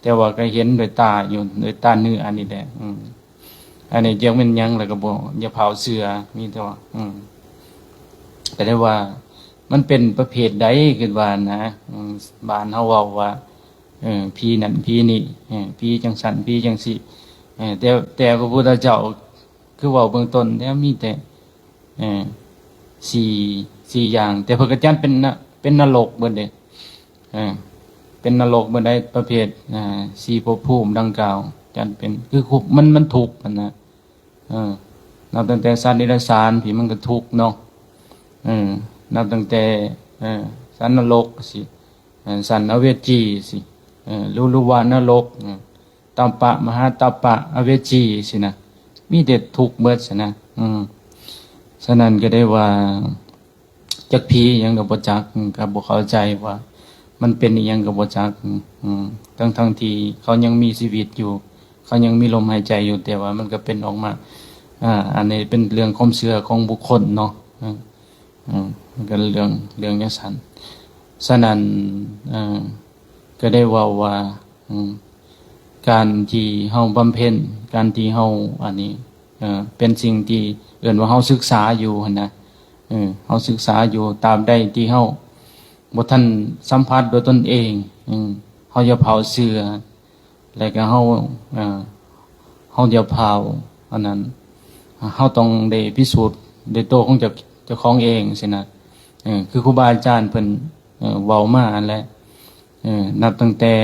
ແຕ່ວ່າກໍເຫັນດ້ວຍຕາຢູ່ ດ້ວຍຕາເນື້ອນີ້ແຫຼະ. ອືມ ອັນນີ້ຈັກແມ່ນຫຍັງລະກໍບໍ່ ຢ່າພາວເຊື່ອ ມີແຕ່ວ່າ ອືມ ກໍໄດ້ວ່າ ມັນເປັນປະເພດໃດ ຄິດວ່ານະ. ອືມ ບ້ານເຮົາເວົ້າວ່າ ເອີ ຜີນັ້ນຜີນີ້ ເອີ ຜີຈັ່ງຊັ້ນຜີຈັ່ງຊີ້. ເອີ ແຕ່ ແຕ່ພະພຸດທະເຈົ້າ ຄືເວົ້າເບື້ອງຕົ້ນແລ້ວ ມີແຕ່ ເອີ ສີ່ ສີ່ຢ່າງ ແຕ່ເພິ່ນກໍຈັດເປັນນະ ເປັນນະລົກເບິດເດ້. ເອີ ເປັນນະລົກເບິດໃດ ປະເພດ ອ່າ ສີ່ພົບພູມດັ່ງກ່າວ ຈັດເປັນ ຄືຄຸ ມັນ ມັນທຸກຫັ້ນນະ. ເອີ ນັບຕັ້ງແຕ່ສັດເດຍລະສານພີ້ ມັນກໍທຸກເນາະ. ເອີ ນັບຕັ້ງແຕ່ ເອີ ສັນນະລົກຊີ້ ເອີ ສັນອະເວຈີຊີ້ ເອີ ຫຼື ຫຼືວ່ານະລົກ ເອີ ຕຳປະ ມະຫາຕຳປະ ອະເວຈີຊີ້ນະ ມີແຕ່ທຸກເບິດຊັ້ນນະ. ອືມ ສະນັ້ນກໍໄດ້ວ່າ ຈັກຜີຫຍັງກໍບໍ່ຈັກ ກໍບໍ່ເຂົ້າໃຈວ່າມັນເປັນອີ່ຫຍັງກໍບໍ່ຈັກ. ອືມ ທັງໆທີ່ເຂົາຍັງມີຊີວິດຢູ່ ເຂົາຍັງມີລົມຫາຍໃຈຢູ່ ແຕ່ວ່າມັນກໍເປັນອອກມາ. ອາ ອັນນີ້ເປັນເລື່ອງຄວາມເຊື່ອຂອງບຸກຄົນເນາະ. ອືມ ອືມ ມັນກໍເລື່ອງ ເລື່ອງຈັ່ງຊັ້ນ. ສະນັ້ນ ເອີ ກໍໄດ້ເວົ້າວ່າ ອືມ ການທີ່ເຮົາບຳເພັນ ການທີ່ເຮົາ ອັນນີ້ ເອີ ເປັນສິ່ງທີ່ເອີ້ນວ່າເຮົາສຶກສາຢູ່ຫັ້ນນະ. ເອີ ເຮົາສຶກສາຢູ່ ຕາບໃດທີ່ເຮົາບໍ່ທັນສຳຜັດດ້ວຍຕົນເອງ ເຮົາຢ່າພາວເຊື່ອ ແລະກໍເຮົາ ເຮົາຢ່າພາວ ອັນນັ້ນ ເຮົາຕ້ອງໄດ້ພິສູດດ້ວຍໂຕຂອງເຈົ້າ ເຈົ້າຂອງເອງຊີ້ນະ. ເອີ ຄືຄູບາອາຈານເພິ່ນ ເອີ ເວົ້າມາຫັ້ນແຫຼະ ເອີ ນັບຕັ້ງແຕ່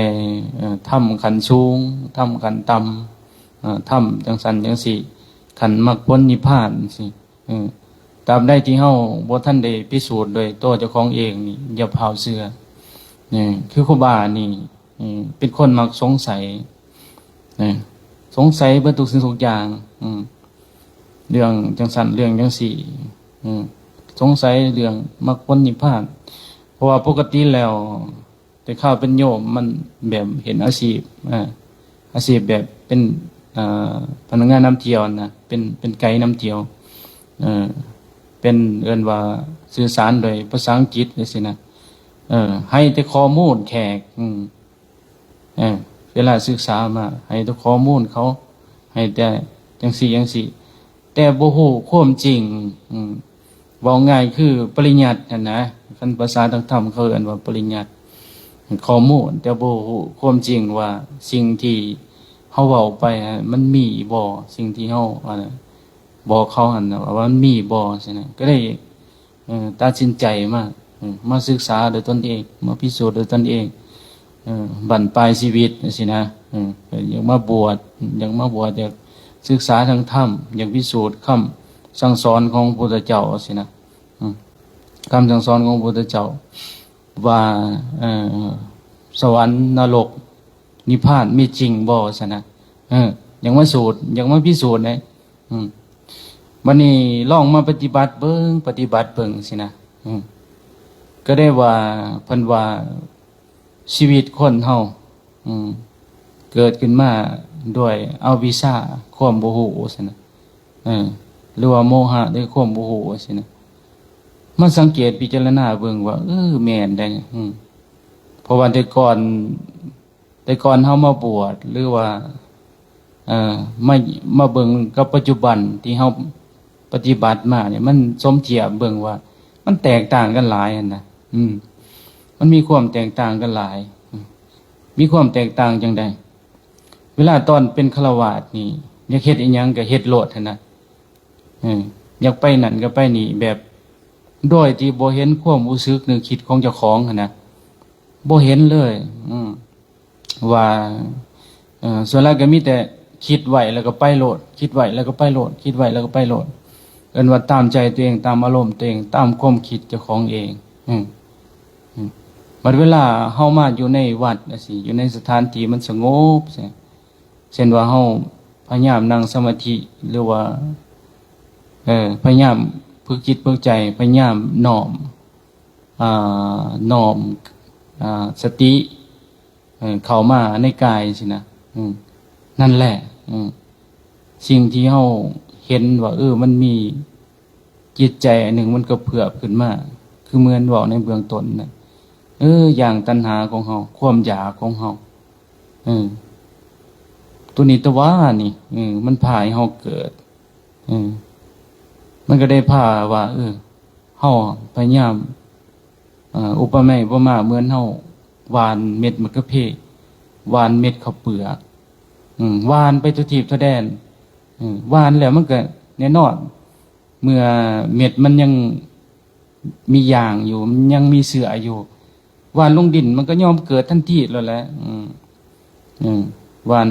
ເອີ ທຳຂັ້ນສູງ ທຳຂັ້ນຕ່ຳ ເອີ ທຳຈັ່ງຊັ້ນຈັ່ງຊີ້ ຂັ້ນມັກຜົນນິບພານຊີ້. ເອີ ຕາບໃດທີ່ເຮົາບໍ່ທັນໄດ້ພິສູດດ້ວຍຕົວເຈົ້າຂອງເອງນີ້ ຢ່າພາວເຊື່ອ. ເອີ ຄືຄູບານີ້ ເອີ ເປັນຄົນມັກສົງໄສ ເອີ ສົງໄສເບິດທຸກສິ່ງທຸກຢ່າງ. ເອີ ເລື່ອງຈັ່ງຊັ້ນເລື່ອງຈັ່ງຊີ້ ເອີ ສົງໄສເລື່ອງມັກຜົນນິບພານ ເພາະວ່າປົກກະຕິແລ້ວ ແຕ່ຂ້າເປັນໂຍມມັນແບບເຫັນອາຊີບ ເອີ ອາຊີບແບບເປັນ ເອີ ພະນັກງານນຳທ່ຽວນະ ເປັນ ເປັນໄກນຳທ່ຽວ ເອີ ເປັນ ເອີ້ນວ່າສື່ສານໂດຍພາສາອັງກິດຈັ່ງຊີ້ນະ ເອີ ໃຫ້ແຕ່ຂໍ້ມູນແຂກ ເອີ ເວລາສຶກສາມາໃຫ້ແຕ່ຂໍ້ມູນເຂົາ ໃຫ້ແຕ່ຈັ່ງຊີ້ຈັ່ງຊີ້ ແຕ່ບໍ່ຮູ້ຄວາມຈິງ ເວົ້າງ່າຍຄືປະລິຍັດຫັ້ນນະ ຄັນພາສາທາງທຳເຂົາເອີ້ນວ່າປະລິຍັດ ຂໍ້ມູນ ແຕ່ບໍ່ຮູ້ຄວາມຈິງວ່າສິ່ງທີ່ເຮົາເວົ້າໄປຫັ້ນມັນມີບໍ່ ສິ່ງທີ່ເຮົາ ອັນ ບອກເຂົາຫັ້ນນະວ່າມັນມີບໍ່ຊີ້ນະ ກໍເລີຍ ເອີ ຕັດສິນໃຈມາ ເອີ ມາສຶກສາດ້ວຍຕົນເອງ ມາພິສູດດ້ວຍຕົນເອງ ເອີ ບັ້ນປາຍຊີວິດຈັ່ງຊີ້ນະ ເອີ ຢາກມາບວດ ຢາກມາບວດ ຢາກສຶກສາທາງທຳ ຢາກພິສູດຄຳສັ່ງສອນຂອງພະພຸດທະເຈົ້າຊີ້ນະ ເອີ ຄຳສັ່ງສອນຂອງພະພຸດທະເຈົ້າວ່າ ເອີ ສະຫວັນ ນະລົກ ນິບພານມີຈິງບໍ່ຊັ້ນນະ ເອີ ຢາກມາສູດ ຢາກມາພິສູດເດ້ ອືມ ບັດນີ້ລອງມາປະຕິບັດເບິ່ງ ປະຕິບັດເບິ່ງຊີ້ນະ ອືມ ກໍໄດ້ວ່າ ເພິ່ນວ່າຊີວິດຄົນເຮົາ ອືມ ເກີດຂຶ້ນມາດ້ວຍອະວິຊາ ຄວາມບໍ່ຮູ້ຊັ້ນນະ ເອີ ຫຼືວ່າໂມຫະ ຫຼືຄວາມບໍ່ຮູ້ຊີ້ນະ ມາສັງເກດພິຈາລະນາເບິ່ງວ່າ ເອີ ແມ່ນໄດ໋ ອືມ ເພາະວ່າແຕ່ກ່ອນ ແຕ່ກ່ອນເຮົາມາບວດ ຫຼືວ່າ ເອີ ມາ ມາເບິ່ງກັບປັດຈຸບັນທີ່ເຮົາປະຕິບັດມານີ້ ມັນສົມທຽບເບິ່ງວ່າ ມັນແຕກຕ່າງກັນຫຼາຍຫັ້ນນະ ອືມ ມັນມີຄວາມແຕກຕ່າງກັນຫຼາຍ ອືມ ມີຄວາມແຕກຕ່າງຈັ່ງໃດ? ເວລາຕອນເປັນຄາລະວາດນີ້ ຢາກເຮັດອີ່ຫຍັງກໍເຮັດໂລດຫັ້ນນະ ເອີ ຢາກໄປນັ້ນກໍໄປນີ້ ແບບໂດຍທີ່ບໍ່ເຫັນຄວາມຮູ້ສຶກນຶກຄິດຂອງເຈົ້າຂອງຫັ້ນນະ ບໍ່ເຫັນເລີຍ ອືມ ວ່າ ເອີ ສ່ວນຫຼາຍກໍມີແຕ່ຄິດໄວ້ແລ້ວກໍໄປໂລດ ຄິດໄວ້ແລ້ວກໍໄປໂລດ ຄິດໄວ້ແລ້ວກໍໄປໂລດ ເອີ້ນວ່າຕາມໃຈຕົວເອງ ຕາມອາລົມຕົວເອງ ຕາມຄວາມຄິດເຈົ້າຂອງເອງ ອືມ ອືມ ບັດເວລາເຮົາມາຢູ່ໃນວັດຈັ່ງຊີ້ ຢູ່ໃນສະຖານທີ່ມັນສະຫງົບ ເຊັ່ນວ່າເຮົາພະຍາຍາມນັ່ງສະມາທິ ຫຼືວ່າ ເອີ ພະຍາຍາມຝຶກຈິດຝຶກໃຈ ພະຍາຍາມນ້ອມ ອ່າ ນ້ອມ ອ່າ ສະຕິ ເອີ ເຂົ້າມາໃນກາຍຊີ້ນະ ອືມ ນັ້ນແຫຼະ ອືມ ສິ່ງທີ່ເຮົາເຫັນວ່າ ເອີ ມັນມີຈິດໃຈອັນໜຶ່ງ ມັນກະເພື່ອບຂຶ້ນມາ ຄືເໝືອນເວົ້າໃນເບື້ອງຕົ້ນນະ ເອີ ຢ່າງຕັນຫາຂອງເຮົາ ຄວາມຢາກຂອງເຮົາ ເອີ ໂຕນີ້ ຕະຫວານີ້ ເອີ ມັນພາໃຫ້ເຮົາເກີດ ເອີ ມັນກໍໄດ້ພາວ່າ ເອີ ເຮົາພະຍາຍາມ ເອີ ອຸປະໄມອຸປະມາເໝືອນເຮົາຫວ່ານເມັດໝາກກະເພ ຫວ່ານເມັດເຂົ້າເປືອກ ອືມ ຫວ່ານໄປທົ່ວທີບທົ່ວແດນ ເອີ ຫວ່ານແລ້ວມັນກໍແນ່ນອນ ເມື່ອເມັດມັນຍັງມີຢາງຢູ່ ມັນຍັງມີເຊື້ອຢູ່ ຫວ່ານລົງດິນມັນກໍຍອມເກີດທັນທີໂລດແຫຼະ ອືມ ອືມ ຫວ່ານ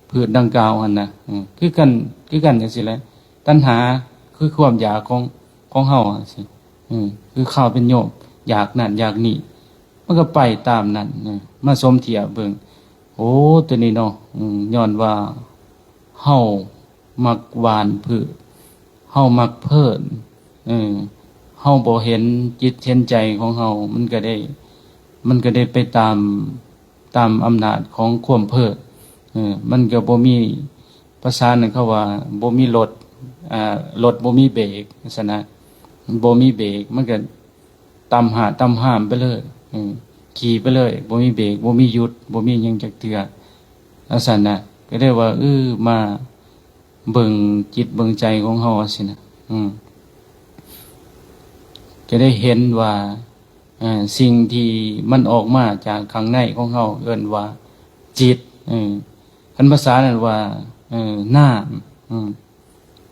ພືດດັ່ງກ່າວຫັ້ນນະ ອືມ ຄືກັນ ຄືກັນຈັ່ງຊີ້ແຫຼະ ຕັນຫາຄືຄວາມຢາກຂອງ ຂອງເຮົາຈັ່ງຊີ້ ອືມ ຄືຂ້າເປັນໂຍມ ຢາກນັ້ນຢາກນີ້ ມັນກໍໄປຕາມນັ້ນ ເອີ ມາສົມທຽບເບິ່ງ ໂອ້ ໂຕນີ້ເນາະ ອືມ ຍ້ອນວ່າເຮົາມັກຫວ່ານພືດ ເຮົາມັກເພີ້ນ ເອີ ເຮົາບໍ່ເຫັນຈິດເຫັນໃຈຂອງເຮົາ ມັນກໍໄດ້ ມັນກໍໄດ້ໄປຕາມ ຕາມອຳນາດຂອງຄວາມເພີ້ນ ເອີ ມັນກໍບໍ່ມີ ພາສານັ້ນເຂົາວ່າບໍ່ມີລົດ ອ່າ ລົດບໍ່ມີເບກ ຊັ້ນນະ ບໍ່ມີເບກ ມັນກໍຕຳຫາດຕຳຫາມໄປເລີຍ ເອີ ຂີ່ໄປເລີຍ ບໍ່ມີເບກ ບໍ່ມີຢຸດ ບໍ່ມີຫຍັງຈັກເທື່ອ ຈັ່ງຊັ້ນນະ ກໍເລີຍວ່າ ເອີ ມາເບິ່ງຈິດເບິ່ງໃຈຂອງເຮົາ ຈັ່ງຊີ້ນະ ອືມ ຈະໄດ້ເຫັນວ່າ ເອີ ສິ່ງທີ່ມັນອອກມາຈາກຂ້າງໃນຂອງເຮົາເອີ້ນວ່າຈິດ ເອີ ຄັນພາສານັ້ນວ່າ ເອີ ນ້ຳ ເອີ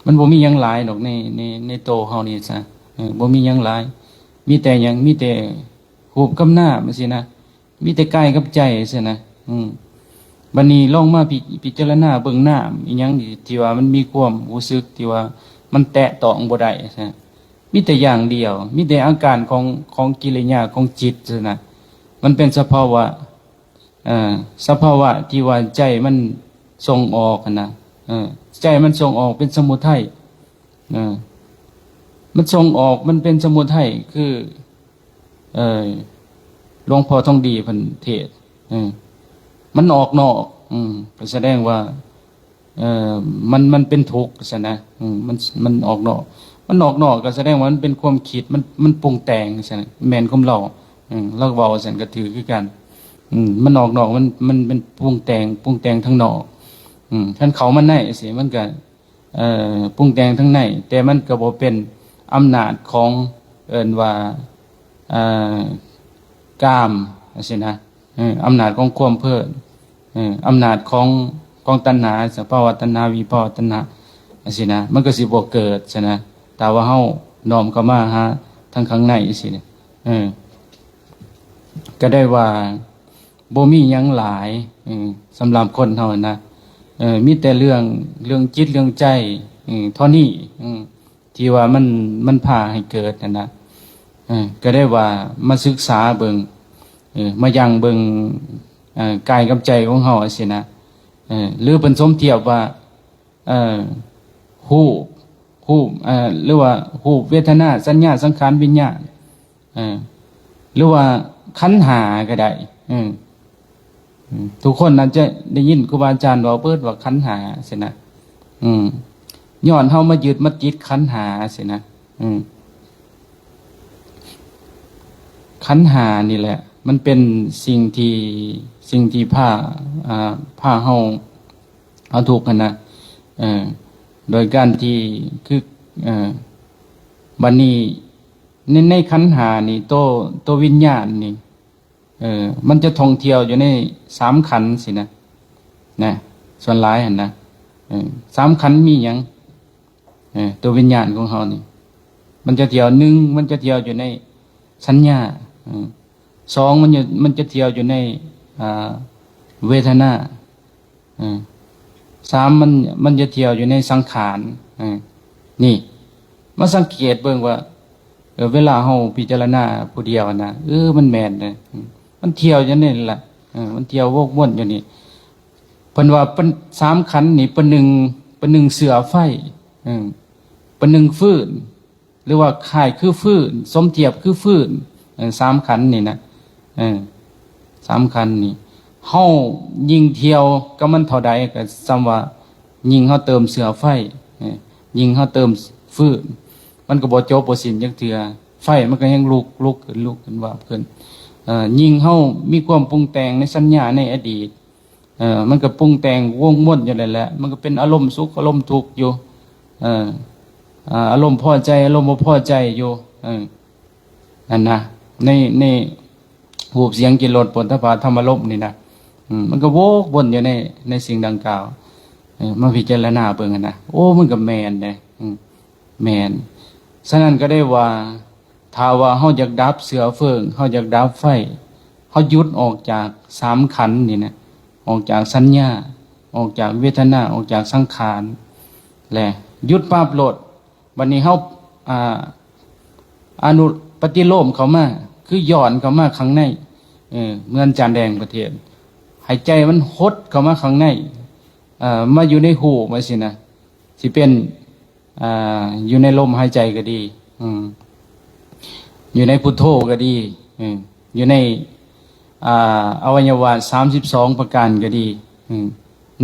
ມັນບໍ່ມີຫຍັງຫຼາຍດອກໃນ ໃນ ໃນໂຕເຮົານີ້ຊະ ເອີ ບໍ່ມີຫຍັງຫຼາຍ ມີແຕ່ຫຍັງ ມີແຕ່ຮູບກັບນາມ ຈັ່ງຊີ້ນະ ມີແຕ່ກາຍກັບໃຈ ຈັ່ງຊີ້ນະ ອືມ ບັດນີ້ລອງມາພິ ພິຈາລະນາເບິ່ງນ້ຳອີ່ຫຍັງທີ່ ທີ່ວ່າມັນມີຄວາມຮູ້ສຶກທີ່ວ່າມັນແຕະຕ້ອງບໍ່ໄດ້ ມີແຕ່ຢ່າງດຽວ ມີແຕ່ອາການຂອງ ຂອງກິລິຍາຂອງຈິດຊັ້ນນະ ມັນເປັນສະພາວະ ເອີ ສະພາວະທີ່ວ່າໃຈມັນສົ່ງອອກຫັ້ນນະ ເອີ ໃຈມັນສົ່ງອອກເປັນສະມຸໄທ ເອີ ມັນສົ່ງອອກ ມັນເປັນສະໝຸໄທ ຄື ເອີ ຫຼວງພໍ່ທອງດີເພິ່ນເທດ ເອີ ມັນອອກນອກ ອືມ ກໍສະແດງວ່າ ເອີ ມັນ ມັນເປັນທຸກຊັ້ນນະ ອືມ ມັນ ມັນອອກນອກ ມັນອອກນອກກໍສະແດງວ່າມັນເປັນຄວາມຄິດ ມັນ ມັນປຸງແຕ່ງຊັ້ນນະ ແມ່ນຄວາມລາວ ເອີ ລາວເວົ້າຊັ້ນກໍຖືກຄືກັນ ອືມ ມັນອອກນອກ ມັນ ມັນເປັນປຸງແຕ່ງ ປຸງແຕ່ງທາງນອກ ອືມ ຄັນເຂົ້າມາໃນຊີ້ ມັນກໍ ເອີ ປຸງແຕ່ງທາງໃນ ແຕ່ມັນກໍບໍ່ເປັນອຳນາດຂອງ ເອີ້ນວ່າ ເອີ ກາມ ຈັ່ງຊີ້ນະ ເອີ ອຳນາດຂອງຄວາມເພີນ ເອີ ອຳນາດຂອງ ຂອງຕັນຫາ ສະພາວະຕັນຫາ ວິພາວະຕັນຫາ ຈັ່ງຊີ້ນະ ມັນກໍຊິບໍ່ເກີດຊັ້ນນະ ຖ້າວ່າເຮົານ້ອມເຂົ້າມາຫາທາງຂ້າງໃນ ຈັ່ງຊີ້ນະ ເອີ ກໍໄດ້ວ່າ ບໍ່ມີຫຍັງຫຼາຍ ເອີ ສຳລັບຄົນເຮົານະ ເອີ ມີແຕ່ເລື່ອງ ເລື່ອງຈິດເລື່ອງໃຈ ເອີ ເທົ່ານີ້ ເອີ ທີ່ວ່າມັນ ມັນພາໃຫ້ເກີດຫັ້ນນະ ເອີ ກໍໄດ້ວ່າມາສຶກສາເບິ່ງ ເອີ ມາຢັ້ງເບິ່ງ ເອີ ກາຍກັບໃຈຂອງເຮົາ ຈັ່ງຊີ້ນະ ເອີ ຫຼືເພິ່ນສົມທຽບວ່າ ເອີ ຮູບ ຮູບ ເອີ ຫຼືວ່າຮູບ ເວທະນາ ສັນຍາ ສັງຂານ ວິນຍານ ເອີ ຫຼືວ່າຂັນຫ້າກໍໄດ້ ເອີ ອືມ ທຸກຄົນອາດຈະໄດ້ຍິນຄູບາອາຈານເວົ້າເບີດວ່າຂັນຫ້າຊີ້ນະ ອືມ ຍ້ອນເຮົາມາຍຶດມາຕິດຂັນຫ້າຊີ້ນະ ອືມ ຂັນຫ້ານີ້ແຫຼະ ມັນເປັນສິ່ງທີ່ ສິ່ງທີ່ພາ ອ່າ ພາເຮົາ ເຮົາທຸກຫັ້ນນະ ເອີ ໂດຍການທີ່ ຄື ເອີ ບັດນີ້ ໃນ ໃນຂັນຫ້ານີ້ ໂຕ ໂຕວິນຍານນີ້ ເອີ ມັນຈະທ່ອງທ່ຽວຢູ່ໃນສາມຂັນຊີ້ນະ ນະ ສ່ວນຫຼາຍຫັ້ນນະ ເອີ ສາມຂັນມີຫຍັງ? ເອີ ໂຕວິນຍານຂອງເຮົານີ້ ມັນຈະທ່ຽວ ໜຶ່ງ ມັນຈະທ່ຽວຢູ່ໃນສັນຍາ ເອີ ສອງ ມັນຈະ ມັນຈະທ່ຽວຢູ່ໃນ ອ່າ ເວທະນາ ເອີ ສາມ ມັນ ມັນຈະທ່ຽວຢູ່ໃນສັງຂານ ເອີ ນີ້ ມາສັງເກດເບິ່ງວ່າ ເອີ ເວລາເຮົາພິຈາລະນາຜູ້ດຽວນະ ເອີ ມັນແມ່ນເດ້ ເອີ ມັນທ່ຽວຢູ່ນີ້ລະ ເອີ ມັນທ່ຽວວົກວົນຢູ່ນີ້ ເພິ່ນວ່າເປັນ ສາມຂັນນີ້ປະໜຶ່ງ ປະໜຶ່ງເຊື້ອໄຟ ເອີ ປະໜຶ່ງຟືນ ຫຼືວ່າຄ້າຍຄືຟືນ ສົມທຽບຄືຟືນ ເອີ ສາມຂັນນີ້ນະ ເອີ ສາມຂັນນີ້ ເຮົາຍິ່ງທ່ຽວກັບມັນເທົ່າໃດ ກໍສ່ຳວ່າຍິ່ງເຮົາເຕີມເຊື້ອໄຟ ເອີ ຍິ່ງເຮົາເຕີມຟືນ ມັນກໍບໍ່ຈົບບໍ່ສິ້ນຈັກເທື່ອ ໄຟມັນກໍແຮ່ງລຸກ ລຸກຂຶ້ນ ລຸກຂຶ້ນ ວາບຂຶ້ນ ເອີ ຍິ່ງເຮົາມີຄວາມປຸງແຕ່ງໃນສັນຍາໃນອະດີດ ເອີ ມັນກໍປຸງແຕ່ງວົງວົນຢູ່ນັ້ນແຫຼະ ມັນກໍເປັນອາລົມສຸກອາລົມທຸກຢູ່ ເອີ ອາ ອາລົມພໍໃຈ ອາລົມບໍ່ພໍໃຈຢູ່ ເອີ ນັ້ນນະ ໃນ ໃນຮູບສຽງກິ່ນລົດໂຜດຖະພະທຳມາລົມນີ້ນະ ອືມ ມັນກໍວົກວົນຢູ່ໃນ ໃນສິ່ງດັ່ງກ່າວ ເອີ ມາພິຈາລະນາເບິ່ງຫັ້ນນະ ໂອ້ ມັນກໍແມ່ນເດ້ ອືມ ແມ່ນ ສະນັ້ນກໍໄດ້ວ່າ ຖ້າວ່າເຮົາຢາກດັບເຊື້ອເຟີງ ເຮົາຢາກດັບໄຟ ເຮົາຢຸດອອກຈາກສາມຂັນນີ້ນະ ອອກຈາກສັນຍາ ອອກຈາກເວທະນາ ອອກຈາກສັງຂານ ແລະ ຢຸດປັບໂລດ ບັດນີ້ເຮົາ ອ່າ ອະນຸປະຕິໂລມເຂົ້າມາ ຄືຍ້ອນເຂົ້າມາຂ້າງໃນ ເອີ ເໝືອນຈານແດງປະເທດ ໃຫ້ໃຈມັນຫົດເຂົ້າມາຂ້າງໃນ ເອີ ມາຢູ່ໃນຮູບຈັ່ງຊີ້ນະ ຊິເປັນ ອ່າ ຢູ່ໃນລົມຫາຍໃຈກໍດີ ອືມ ຢູ່ໃນພຸດໂທກໍດີ ອືມ ຢູ່ໃນ ອ່າ ອະໄວຍະວະສາມສິບສອງປະການກໍດີ ອືມ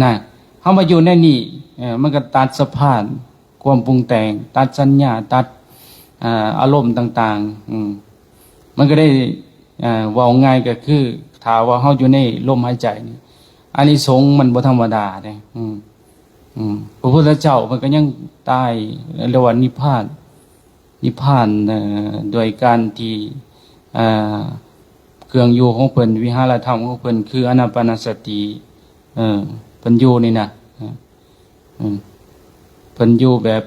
ນະ ເຮົາມາຢູ່ໃນນີ້ ເອີ ມັນກໍຕັດສະພານຄວາມປຸງແຕ່ງ ຕັດສັນຍາ ຕັດ ອ່າ ອາລົມຕ່າງໆ ອືມ ມັນກໍໄດ້ ເອີ ເວົ້າງ່າຍກໍຄື ຖ້າວ່າເຮົາຢູ່ໃນລົມຫາຍໃຈນີ້ ອານິສົງມັນບໍ່ທຳມະດາເດ້ ອືມ ອືມ ພະພຸດທະເຈົ້າເພິ່ນກໍຍັງຕາຍ ເອີ້ນວ່ານິບພານ ນິບພານ ເອີ ໂດຍການທີ່ ເອີ ເຄື່ອງຢູ່ຂອງເພິ່ນ ວິຫາລະທຳຂອງເພິ່ນ ຄືອານາປານະສະຕິ ເອີ ເພິ່ນຢູ່ນີ້ນະ ເອີ ເພິ່ນຢູ່ແບບ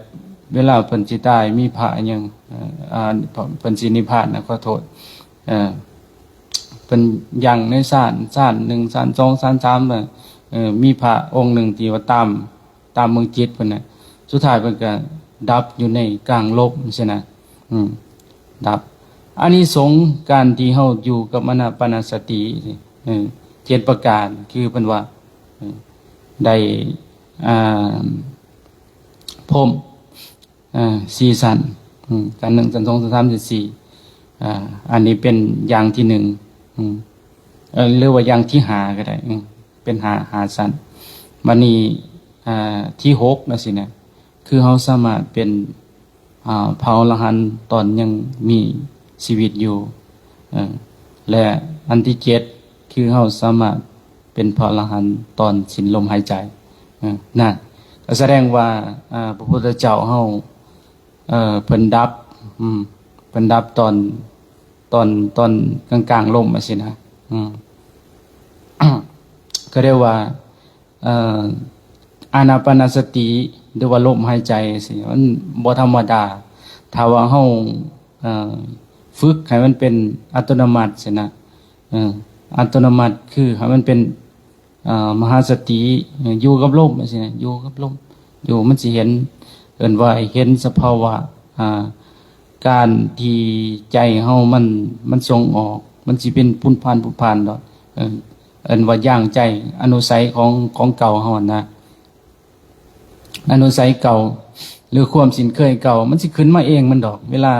ເວລາເພິ່ນຊິຕາຍ ມີພະຫຍັງ ເອີ ອ່າ ເພິ່ນຊິນິບພານນະ ຂໍໂທດ ເອີ ເພິ່ນຍັງໃນຊານ ຊານໜຶ່ງ ຊານສອງ ຊານສາມ ເອີ ເອີ ມີພະອົງໜຶ່ງທີ່ວ່າຕາມ ຕາມເມືອງຈິດເພິ່ນນະ ສຸດທ້າຍເພິ່ນກໍດັບຢູ່ໃນກາງລົມຊີ້ນະ ອືມ ດັບ ອານິສົງການທີ່ເຮົາຢູ່ກັບອານາປານະສະຕິ ເອີ ເຈັດປະການ ຄືເພິ່ນວ່າ ເອີ ໄດ້ ອ່າ ພົມ ເອີ ສີ່ຊັ້ນ ອືມ ຊັ້ນໜຶ່ງ ຊັ້ນສອງ ຊັ້ນສາມ ຊັ້ນສີ່ ອ່າ ອັນນີ້ເປັນຢ່າງທີໜຶ່ງ ອືມ ເອີ ຫຼືວ່າຢ່າງທີຫ້າກໍໄດ້ ອືມ ເປັນຫ້າ ຫ້າຊັ້ນ. ບັດນີ້ ອ່າ ທີຫົກຈັ່ງຊີ້ນະ ຄືເຮົາສາມາດເປັນ ອ່າ ພະອໍລະຫັນຕອນຍັງມີຊີວິດຢູ່ ເອີ ແລະ ອັນທີເຈັດ ຄືເຮົາສາມາດເປັນພະອໍລະຫັນຕອນສິ້ນລົມຫາຍໃຈ ເອີ ນັ້ນ ກໍສະແດງວ່າ ອ່າ ພະພຸດທະເຈົ້າເຮົາ ເອີ ເພິ່ນດັບ ອືມ ເພິ່ນດັບຕອນ ຕອນ ຕອນກາງໆລົມຈັ່ງຊີ້ນະ ອືມ ກໍເອີ້ນວ່າ ເອີ ອານາປານະສະຕິ ຫຼືວ່າລົມຫາຍໃຈຊີ້ ມັນບໍ່ທຳມະດາ. ຖ້າວ່າເຮົາ ເອີ ຝຶກໃຫ້ມັນເປັນອັດຕະໂນມັດຊີ້ນະ ເອີ ອັດຕະໂນມັດ ຄືໃຫ້ມັນເປັນ ເອີ ມະຫາສະຕິ ເອີ ຢູ່ກັບລົມຊີ້ນະ ຢູ່ກັບລົມ ຢູ່ ມັນຊິເຫັນ ເອີ້ນວ່າເຫັນສະພາວະ ອ່າ ການທີ່ໃຈເຮົາມັນ ມັນສົ່ງອອກ ມັນຊິເປັນພຸນພານ ພຸນພານດອກ ເອີ້ນ ເອີ້ນວ່າຢ່າງໃຈ ອະນຸໄສຂອງ ຂອງເກົ່າເຮົາຫັ້ນນະ ອະນຸໄສເກົ່າ ຫຼືຄວາມຊິນເຄີຍເກົ່າ ມັນຊິຂຶ້ນມາເອງມັນດອກ ເວລາ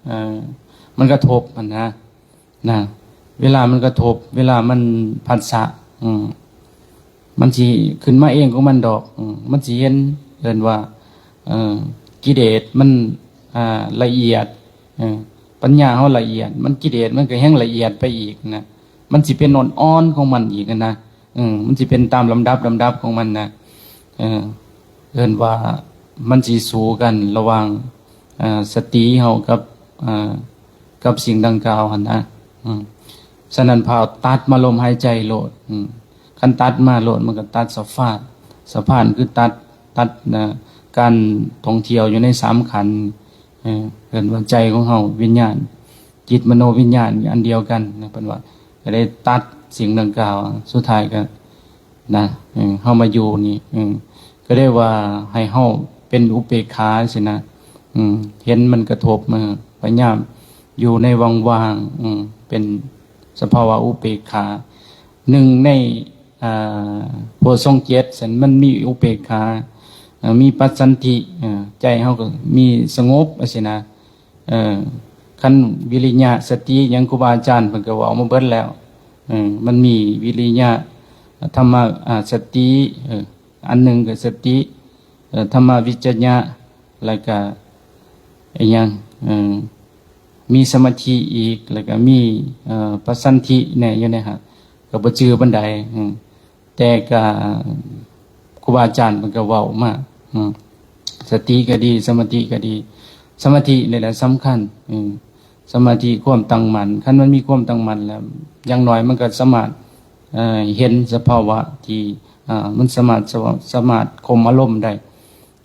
ເອີ ມັນກະທົບຫັ້ນນະ ນະ ເວລາມັນກະທົບ ເວລາມັນພັດສະ ອືມ ມັນຊິຂຶ້ນມາເອງຂອງມັນດອກ ອືມ ມັນຊິເຫັນ ເອີ້ນວ່າ ເອີ ກິເລດມັນ ອ່າ ລະອຽດ ເອີ ປັນຍາເຮົາລະອຽດ ມັນ ກິເລດມັນກໍແຮ່ງລະອຽດໄປອີກນະ ມັນຊິເປັນອ່ອນໆຂອງມັນອີກຫັ້ນນະ ເອີ ມັນຊິເປັນຕາມລຳດັບ ລຳດັບຂອງມັນນະ ເອີ ເອີ້ນວ່າມັນຊິສູ້ກັນລະຫວ່າງ ເອີ ສະຕິເຮົາກັບ ເອີ ກັບສິ່ງດັ່ງກ່າວຫັ້ນນະ ອືມ ສະນັ້ນພາວຕັດມາລົມຫາຍໃຈໂລດ ອືມ ຄັນຕັດມາໂລດ ມັນກໍຕັດສະພານ ສະພານຄືຕັດ ຕັດ ນະ ການທ່ອງທ່ຽວຢູ່ໃນສາມຂັນ ເອີ ເອີ້ນວ່າໃຈຂອງເຮົາ ວິນຍານ ຈິດ ມະໂນວິນຍານ ອັນດຽວກັນນະ ເພິ່ນວ່າ ກໍໄດ້ຕັດສິ່ງດັ່ງກ່າວ ສຸດທ້າຍກໍ ນະ ເອີ ເຮົາມາຢູ່ນີ້ ເອີ ກໍໄດ້ວ່າໃຫ້ເຮົາເປັນອຸເບກຂາຊີ້ນະ ເຫັນມັນກະທົບ ເອີ ພະຍາຍາມຢູ່ໃນຫວ່າງວ່າງ ເປັນສະພາວະອຸເບກຂາ. ໜຶ່ງໃນ ອ່າ ໂພຊະສັງເຈັດຊັ້ນ ມັນມີອຸເບກຂາ ເອີ ມີປັດສັນທິ ເອີ ໃຈເຮົາກໍມີສະຫງົບຊີ້ນະ. ເອີ ຄັນວິລິຍະສະຕິຫຍັງ ຄູບາອາຈານເພິ່ນກໍເວົ້າມາເບິດແລ້ວ ເອີ ມັນມີວິລິຍະທຳມະ ອ່າ ສະຕິ ເອີ ອັນໜຶ່ງກໍສະຕິ ເອີ ທຳມະວິຈະຍະ ແລ້ວກໍອີຫຍັງ ເອີ ມີສະມາທິອີກ ແລ້ວກໍມີ ເອີ ປະສັນທິແດ່ຢູ່ໃນຫັ້ນ ກໍບໍ່ຈື່ປານໃດ ເອີ ແຕ່ກະຄູບາອາຈານເພິ່ນກະເວົ້າມາ ອືມ ສະຕິກະດີ ສະມາທິກະດີ ສະມາທິນີ້ແຫຼະສຳຄັນ ອືມ ສະມາທິ ຄວາມຕັ້ງໝັ້ນ ຄັນມັນມີຄວາມຕັ້ງໝັ້ນແລ້ວ ຢ່າງໜ້ອຍມັນກະສາມາດ ເອີ ເຫັນສະພາວະທີ່ ເອີ ມັນສາມາດ ສາມາດຄວບຄຸມອາລົມໄດ້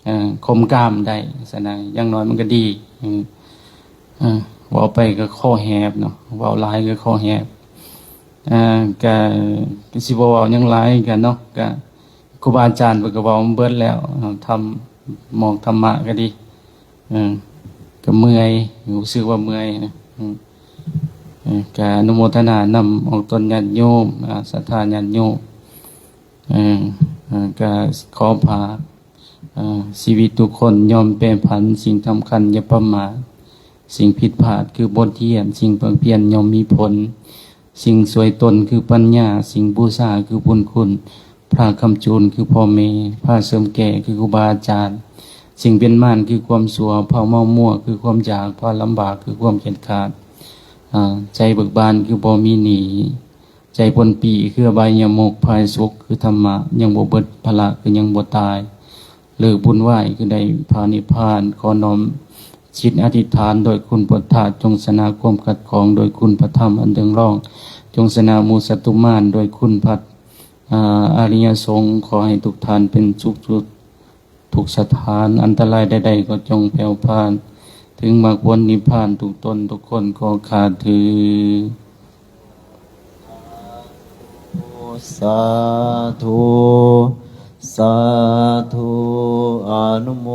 ເອີ ຄວບຄຸມກາມໄດ້ຊັ້ນນະ ຢ່າງໜ້ອຍມັນກະດີ ເອີ ເອີ ເວົ້າໄປກໍຄໍແຫບເນາະ ເວົ້າຫຼາຍກໍຄໍແຫບ ເອີ ກະ ກະຊິບໍ່ເວົ້າຫຍັງຫຼາຍກະເນາະ ກະຄູບາອາຈານເພິ່ນກໍເວົ້າມາເບິດແລ້ວ ເອີ ທຳ ໝອກທຳມະກໍດີ ເອີ ກໍເມື່ອຍ ຮູ້ສຶກວ່າເມື່ອຍນະ ເອີ ເອີ ກະອະນຸໂມທະນານຳອອກຕົນຍາດໂຍມ ອາ ສັດທາຍາດໂຍມ ເອີ ເອີ ກໍຂໍຝາກ ເອີ ຊີວິດທຸກຄົນຍ່ອມແປຜັນ ສິ່ງສຳຄັນຢ່າປະໝາດ ສິ່ງຜິດພາດຄືບົດຮຽນ ສິ່ງພາກພຽນຍ່ອມມີຜົນ ສິ່ງຊ່ວຍຕົນຄືປັນຍາ ສິ່ງບູຊາຄືບຸນຄຸນ ພາຄ້ຳຈູນຄືພໍ່ແມ່ ພາເສີມແກ່ຄືຄູບາອາຈານ ສິ່ງເປັນມານຄືຄວາມຊົ່ວ ພາເມົາມົວຄືຄວາມຢາກ ພາລຳບາກຄືຄວາມຂຽດຂາດ ອາ ໃຈເບີກບານຄືບໍ່ມີໜີ້ ໃຈປົນປີ້ຄືອະບາຍຍະມຸກ ພາໃຫ້ສຸກຄືທຳມະ ຍັງບໍ່ເບິດພາລະຄືຍັງບໍ່ຕາຍ ເລີກວຸ່ນວາຍຄືໄດ້ພານິບພານ ຂໍນ້ອມຈິດອະທິຖານໂດຍຄຸນພຸດທະ ຈົ່ງຊະນະຄວາມຂັດຂ້ອງໂດຍຄຸນພະທຳອັນເຫຼືອງລອງ ຈົ່ງຊະນະໝູ່ສັດຕູມານໂດຍຄຸນພະ ອາ ອະລິຍະສົງ ຂໍໃຫ້ທຸກທ່ານເປັນສຸກ ທຸກສະຖານ ອັນຕະລາຍໃດໆກໍຈົ່ງແຜ່ວຜ່ານ ເຖິງມາກຜົນນິບພານທຸກຕົນທຸກຄົນ ຂໍຂ້າເທີ ສາທຸ ສາທຸ ອະນຸໂມ